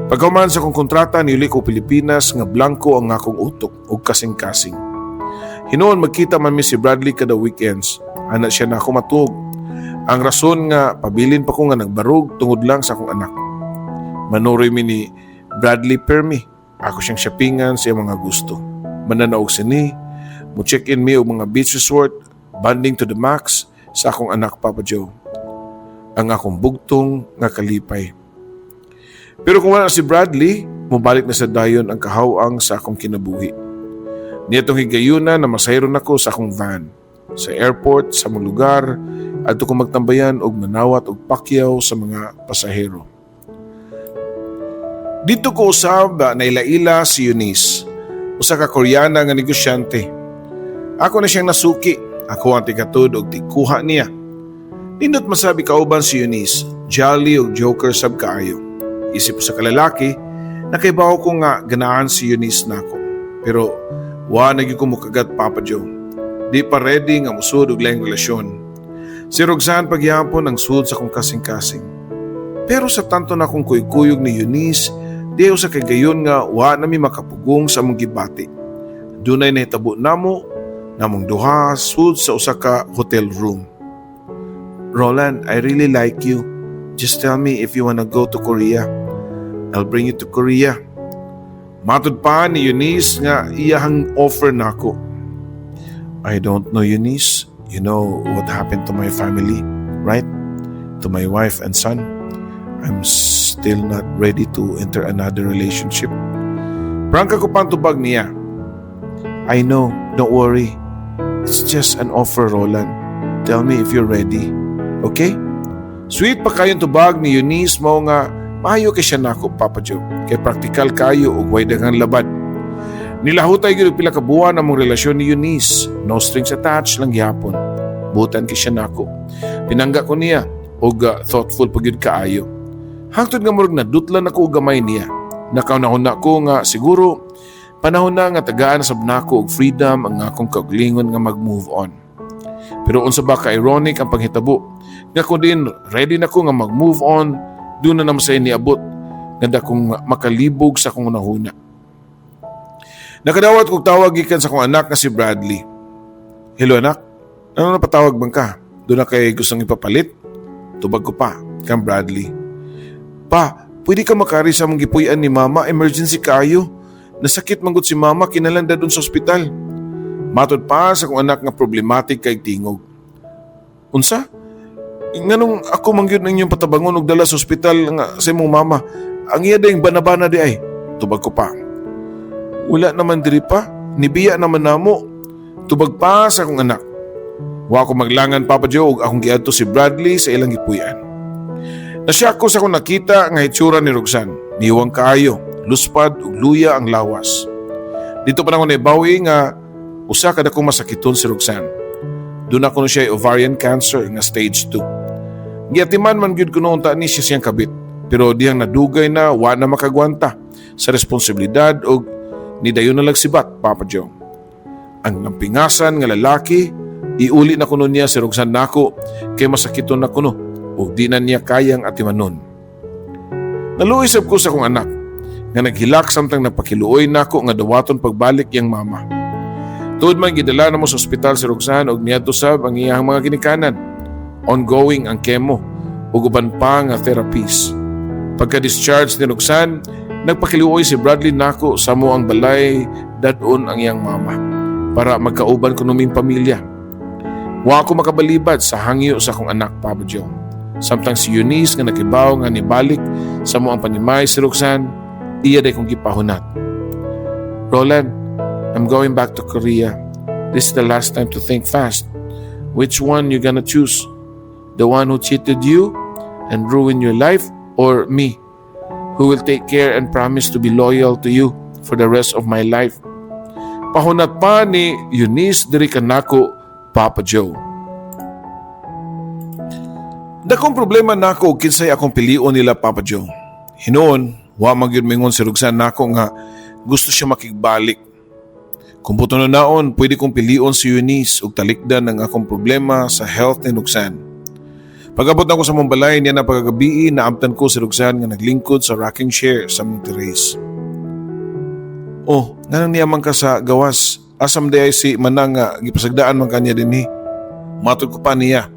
Pagkahuman sa akong kontrata, niuli ko Pilipinas nga blanko ang akong utok ug kasing-kasing. Hinuon magkita man mi si Bradley kada weekends. Ana siya na ako matuog. Ang rason nga pabilin pa ko nga nagbarog tungod lang sa akong anak. Manuroy mi ni Bradley permi. Ako siyang shoppingan sa iyang mga gusto. Mananaog sini, mo check-in mi og mga beach resort, bonding to the max sa akong anak, Papa Joe. Ang akong bugtong nga kalipay. Pero kung wala si Bradley, mubalik na sa dayon ang kahawang sa akong kinabuhi. Niadtong higayuna na masayron ako sa akong van. Sa airport, sa among lugar, adto ko magtambayan og manawat og pakyaw sa mga pasahero. Dito ko usab naila-ila si Eunice, usa ka Koreana nga negosyante. Ako na siyang nasuki, ako ang tigatud og tigkuha niya. Nindot man sab kauban si Eunice, jolly og joker sab kaayo. Isip usa ka lalaki, nakaibaw ko nga ganahan si Eunice nako. Pero wa na gyud ko mukagat, Papa Joe. Di pa ready nga musud og laing relasyon. Si Roxanne pagyapon ang sud sa akong kasing-kasing. Pero sa tanto na akong kuy-kuyog ni Eunice, di usa kay gayon nga wa na mi makapugong sa among gibati. Dunay nahitabo namo, namong duha sud sa usa ka hotel room. "Roland, I really like you. Just tell me if you wanna go to Korea. I'll bring you to Korea." Matod pa ni Eunice nga iyahang offer nako. "I don't know, Eunice. You know what happened to my family, right? To my wife and son. I'm still not ready to enter another relationship." Prangka ko pang tubag niya. "I know, don't worry. It's just an offer, Roland. Tell me if you're ready. Okay?" Sweet pa kayong tubag ni Eunice, mao nga maayo kay siya nako, Papa Joe. Kay praktikal kayo ug way daghang labad. Nilahutay gyud og pila ka buwan among relasyon ni Eunice. No strings attached lang gihapon. Butan kay siya nako. Pinangga ko niya ug thoughtful pa gyud kaayo. Hangtod nga murag nadutlan ako og gamay niya. Nakaunahuna ko nga siguro panahon na nga tagaan sab nako og freedom ang akong kaugalingon nga mag-move on. Pero unsa ba ka ironic ang panghitabo nga kung din ready na ko nga mag-move on, duna na naman sa niabot nga dakong makalibog sa akong hunahuna. Nakadawat kog tawag gikan sa akong anak nga si Bradley. "Hello, anak, ano, napatawag bang ka? Duna kay gustong ipapalit?" Tubag ko pa kang Bradley. "Pa, pwede ka makari sa among gipuy-an ni Mama, emergency kaayo. Nasakit manggod si Mama, kinahanglan dun sa ospital." Matod pa sa akong anak nga problematic kay tingog. "Unsa? Nganong ako man gyud ang inyong patabangon og dala sa ospital nga sa imong mama? Ang iya ding banabana di ay." Tubag ko pa. "Wala naman diri, pa. Nibiya naman namo." Tubag pa sa akong anak. Wa ko maglangan, Papa Joe, ug akong giadto si Bradley sa ilang gipuy-an. Nasyak ko sa akong nakita nga hitsura ni Roxanne. Niwang kaayo, luspad ug luya ang lawas. Dito pa nako naibawi nga usa ka dakong masakiton si Roxanne. Duna kuno siya ovarian cancer nga stage 2. Giatiman man gyud kuno unta ni siya siyang kabit. Pero dihang nadugay na, wa na makagwanta sa responsibilidad og nidayon na lang sibat, Papa Joe. Ang nampingasan nga lalaki, iuli na kuno niya si Roxanne nako kay masakiton na kuno ug di na niya kayang atimanon. Naluoy sab ko sa akong anak nga naghilak samtang nagpakiluoy nako nga dawaton pagbalik iyang mama. Tuod man gidala namo sa ospital si Roxanne og niadto sab ang iyang mga ginikanan. Ongoing ang chemo ug uban pa nga therapies. Pagka-discharge ni Roxanne, nagpakiluoy si Bradley nako sa amo ang balay dad-on ang iyang mama para magkauban kuno ming pamilya. Wa ako makabalibad sa hangyo sa akong anak, Papa Joe. Samtang si Eunice nga nakibaw nga nibalik sa amo ang panimay si Roxanne, iya day kong gipahunat. "Roland, I'm going back to Korea. This is the last time to think fast. Which one you gonna choose? The one who cheated you and ruined your life, or me, who will take care and promise to be loyal to you for the rest of my life?" Pahunat pa ni Eunice diri kanako, Papa Joe. Dakong problema nako og kinsay akong pilion nila, Papa Joe. Hinuon, wa man gyud mingon si Roxanne nako nga gusto siya makigbalik. Kung buto na naon, pwede kong pilion si Eunice ug talikdan ang akong problema sa health ni Roxanne. Pag-abot nako sa among balay niya na pagkagabii, naabtan ko si Roxanne nga naglingkod sa rocking chair sa among terrace. "Oh, nganong niya man ka sa gawas? Asa man diay si Manang nga gipasagdaan man kanya dinhi?" Matod ko pa niya.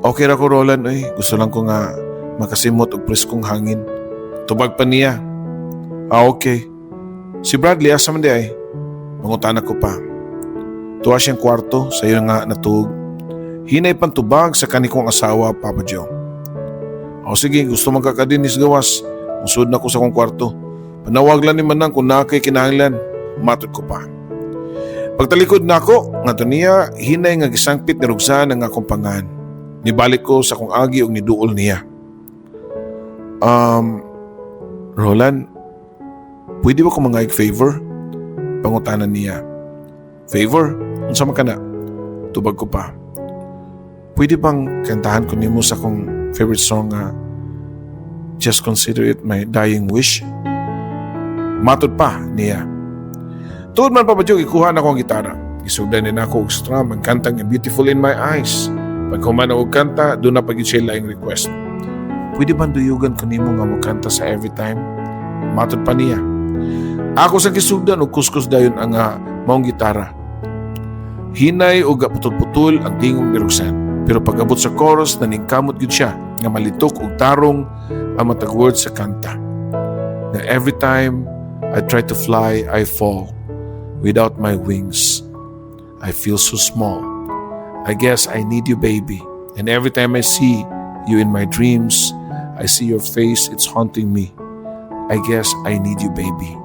"Okay ra ko, Roland, oy. Gusto lang ko nga makasimot og preskong hangin." Tubag pa niya. "Ah, okay. Si Bradley, asa man diay?" Pangutana ko pa. "Tuwa siyang kwarto, sayo nga natuog." Hinay pantubag sa kanikong asawa, Papa Joe. "O sige, gusto man ka dinhi sa gawas. Musud na ko sa akong kwarto. Panawag lang ni Manang kung naa kay kinahanglan." Matod ko pa. Pagtalikod nako, ngadto niya, hinay nga gisangpit ni Roxanne ang akong pangan. Nibalik ko sa akong agi ug niduol niya. "Roland, pwede ba ko mangayog favor?" Pangutana niya. "Favor? Unsa man kana?" Tubag ko pa. "Pwede bang kantahan ko nimo sa akong favorite song nga 'Just Consider It My Dying Wish'?" Matod pa niya. Tuod man, Papa Joe, ikuha nako ang gitara. Gisugdan din ako og strum ang kantang 'Beautiful in My Eyes'. Pag human og kanta, duna pa gyud siya laing request. "Pwede ba duyugan ko nimo nga mokanta sa 'Every Time'?" Matod pa niya. Ako sa gisugdan og kuskus dayon ang maong gitara. Hinay og putol-putol ang tingog ni Roxanne. Pero pag-abot sa chorus, naningkamot gyud siya nga malitok og tarong ang matag words sa kanta. Na "Every time I try to fly, I fall. Without my wings, I feel so small. I guess I need you, baby. And every time I see you in my dreams, I see your face, it's haunting me. I guess I need you, baby."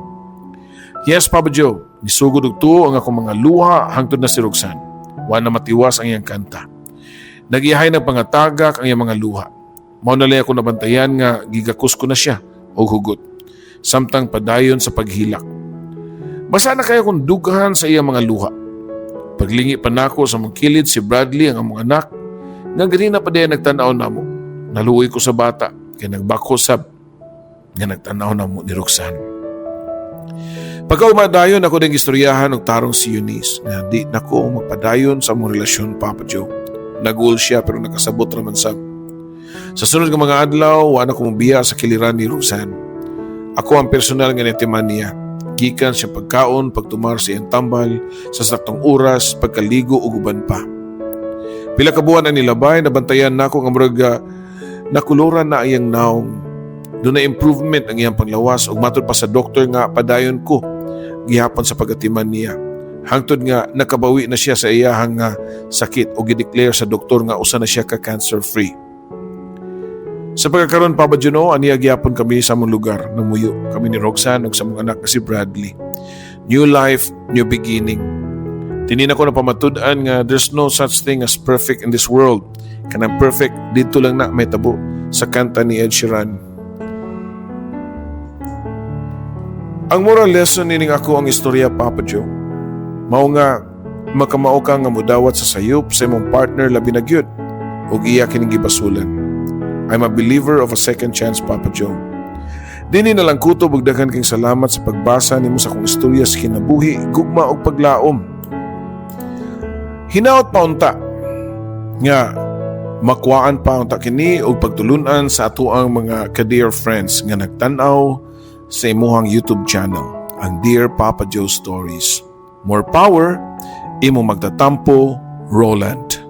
Yes, Papa Joe, nisugod og tuo ang akong mga luha hangtod na si Roxanne wa na matiwas ang iyang kanta. Nagiyahay ng pangatagak ang iyang mga luha. Mao na lang ako nabantayan nga gigakos ko na siya og hugot, samtang padayon sa paghilak. Basa na kayo kung dughan sa iyang mga luha. Paglingi pa nako sa among kilid si Bradley, ang among anak, nga ganina pa diay nagtan-aw namo. Naluoy ko sa bata kay nagbako sab nga nagtan-aw namo ni Roxanne. Pagkaugma dayon, ako din gistoryahan og tarong si Eunice nga di nako magpadayon sa among relasyon, Papa Joe. Nag-uol siya pero nakasabot raman sab. Sa sunod nga mga adlaw, wa na ko mobiya sa kiliran ni Roxanne. Ako ang personal nga nitiman niya. Gikan sa pagkaon, pagtumar sa iyang tambal, sa saktong oras, pagkaligo ug uban pa. Pila ka buwan ang nilabay, nabantayan nako nga murag nakuluran na iyang naong. Duna improvement ang iyang panglawas ug matod pa sa doktor nga padayon ko gihapon sa pagatiman niya. Hangtod nga nakabawi na siya sa iyahang nga sakit o gideclare sa doktor nga usa na siya ka cancer free. Sa pagkakaroon, Papa Juno, aniya gihapon kami sa among lugar namuyo kami ni Roxanne ug sa among anak na si Bradley. New life, new beginning. Tinina ko na pamatud-an nga there's no such thing as perfect in this world. Kanang perfect didto lang na mahitabo sa kanta ni Ed Sheeran. Ang moral lesson nining ako ang istorya, Papa Joe, mao nga makamao ka nga mudawat sa sayop sa imong partner, labi na gyud ug iya kining gibasulan. I'm a believer of a second chance, Papa Joe. Dini na lang kutob ug daghan kayong salamat sa pagbasa nimo sa akong istorya sa kinabuhi, gugma ug paglaom. Hinaot pa unta nga makuhaan pa unta kini og pagtulunan sa atoang mga ka-dear friends nga nagtan-aw sa imuhang YouTube channel, ang Dear Papa Joe Stories. More power, imong magtatampo, Roland.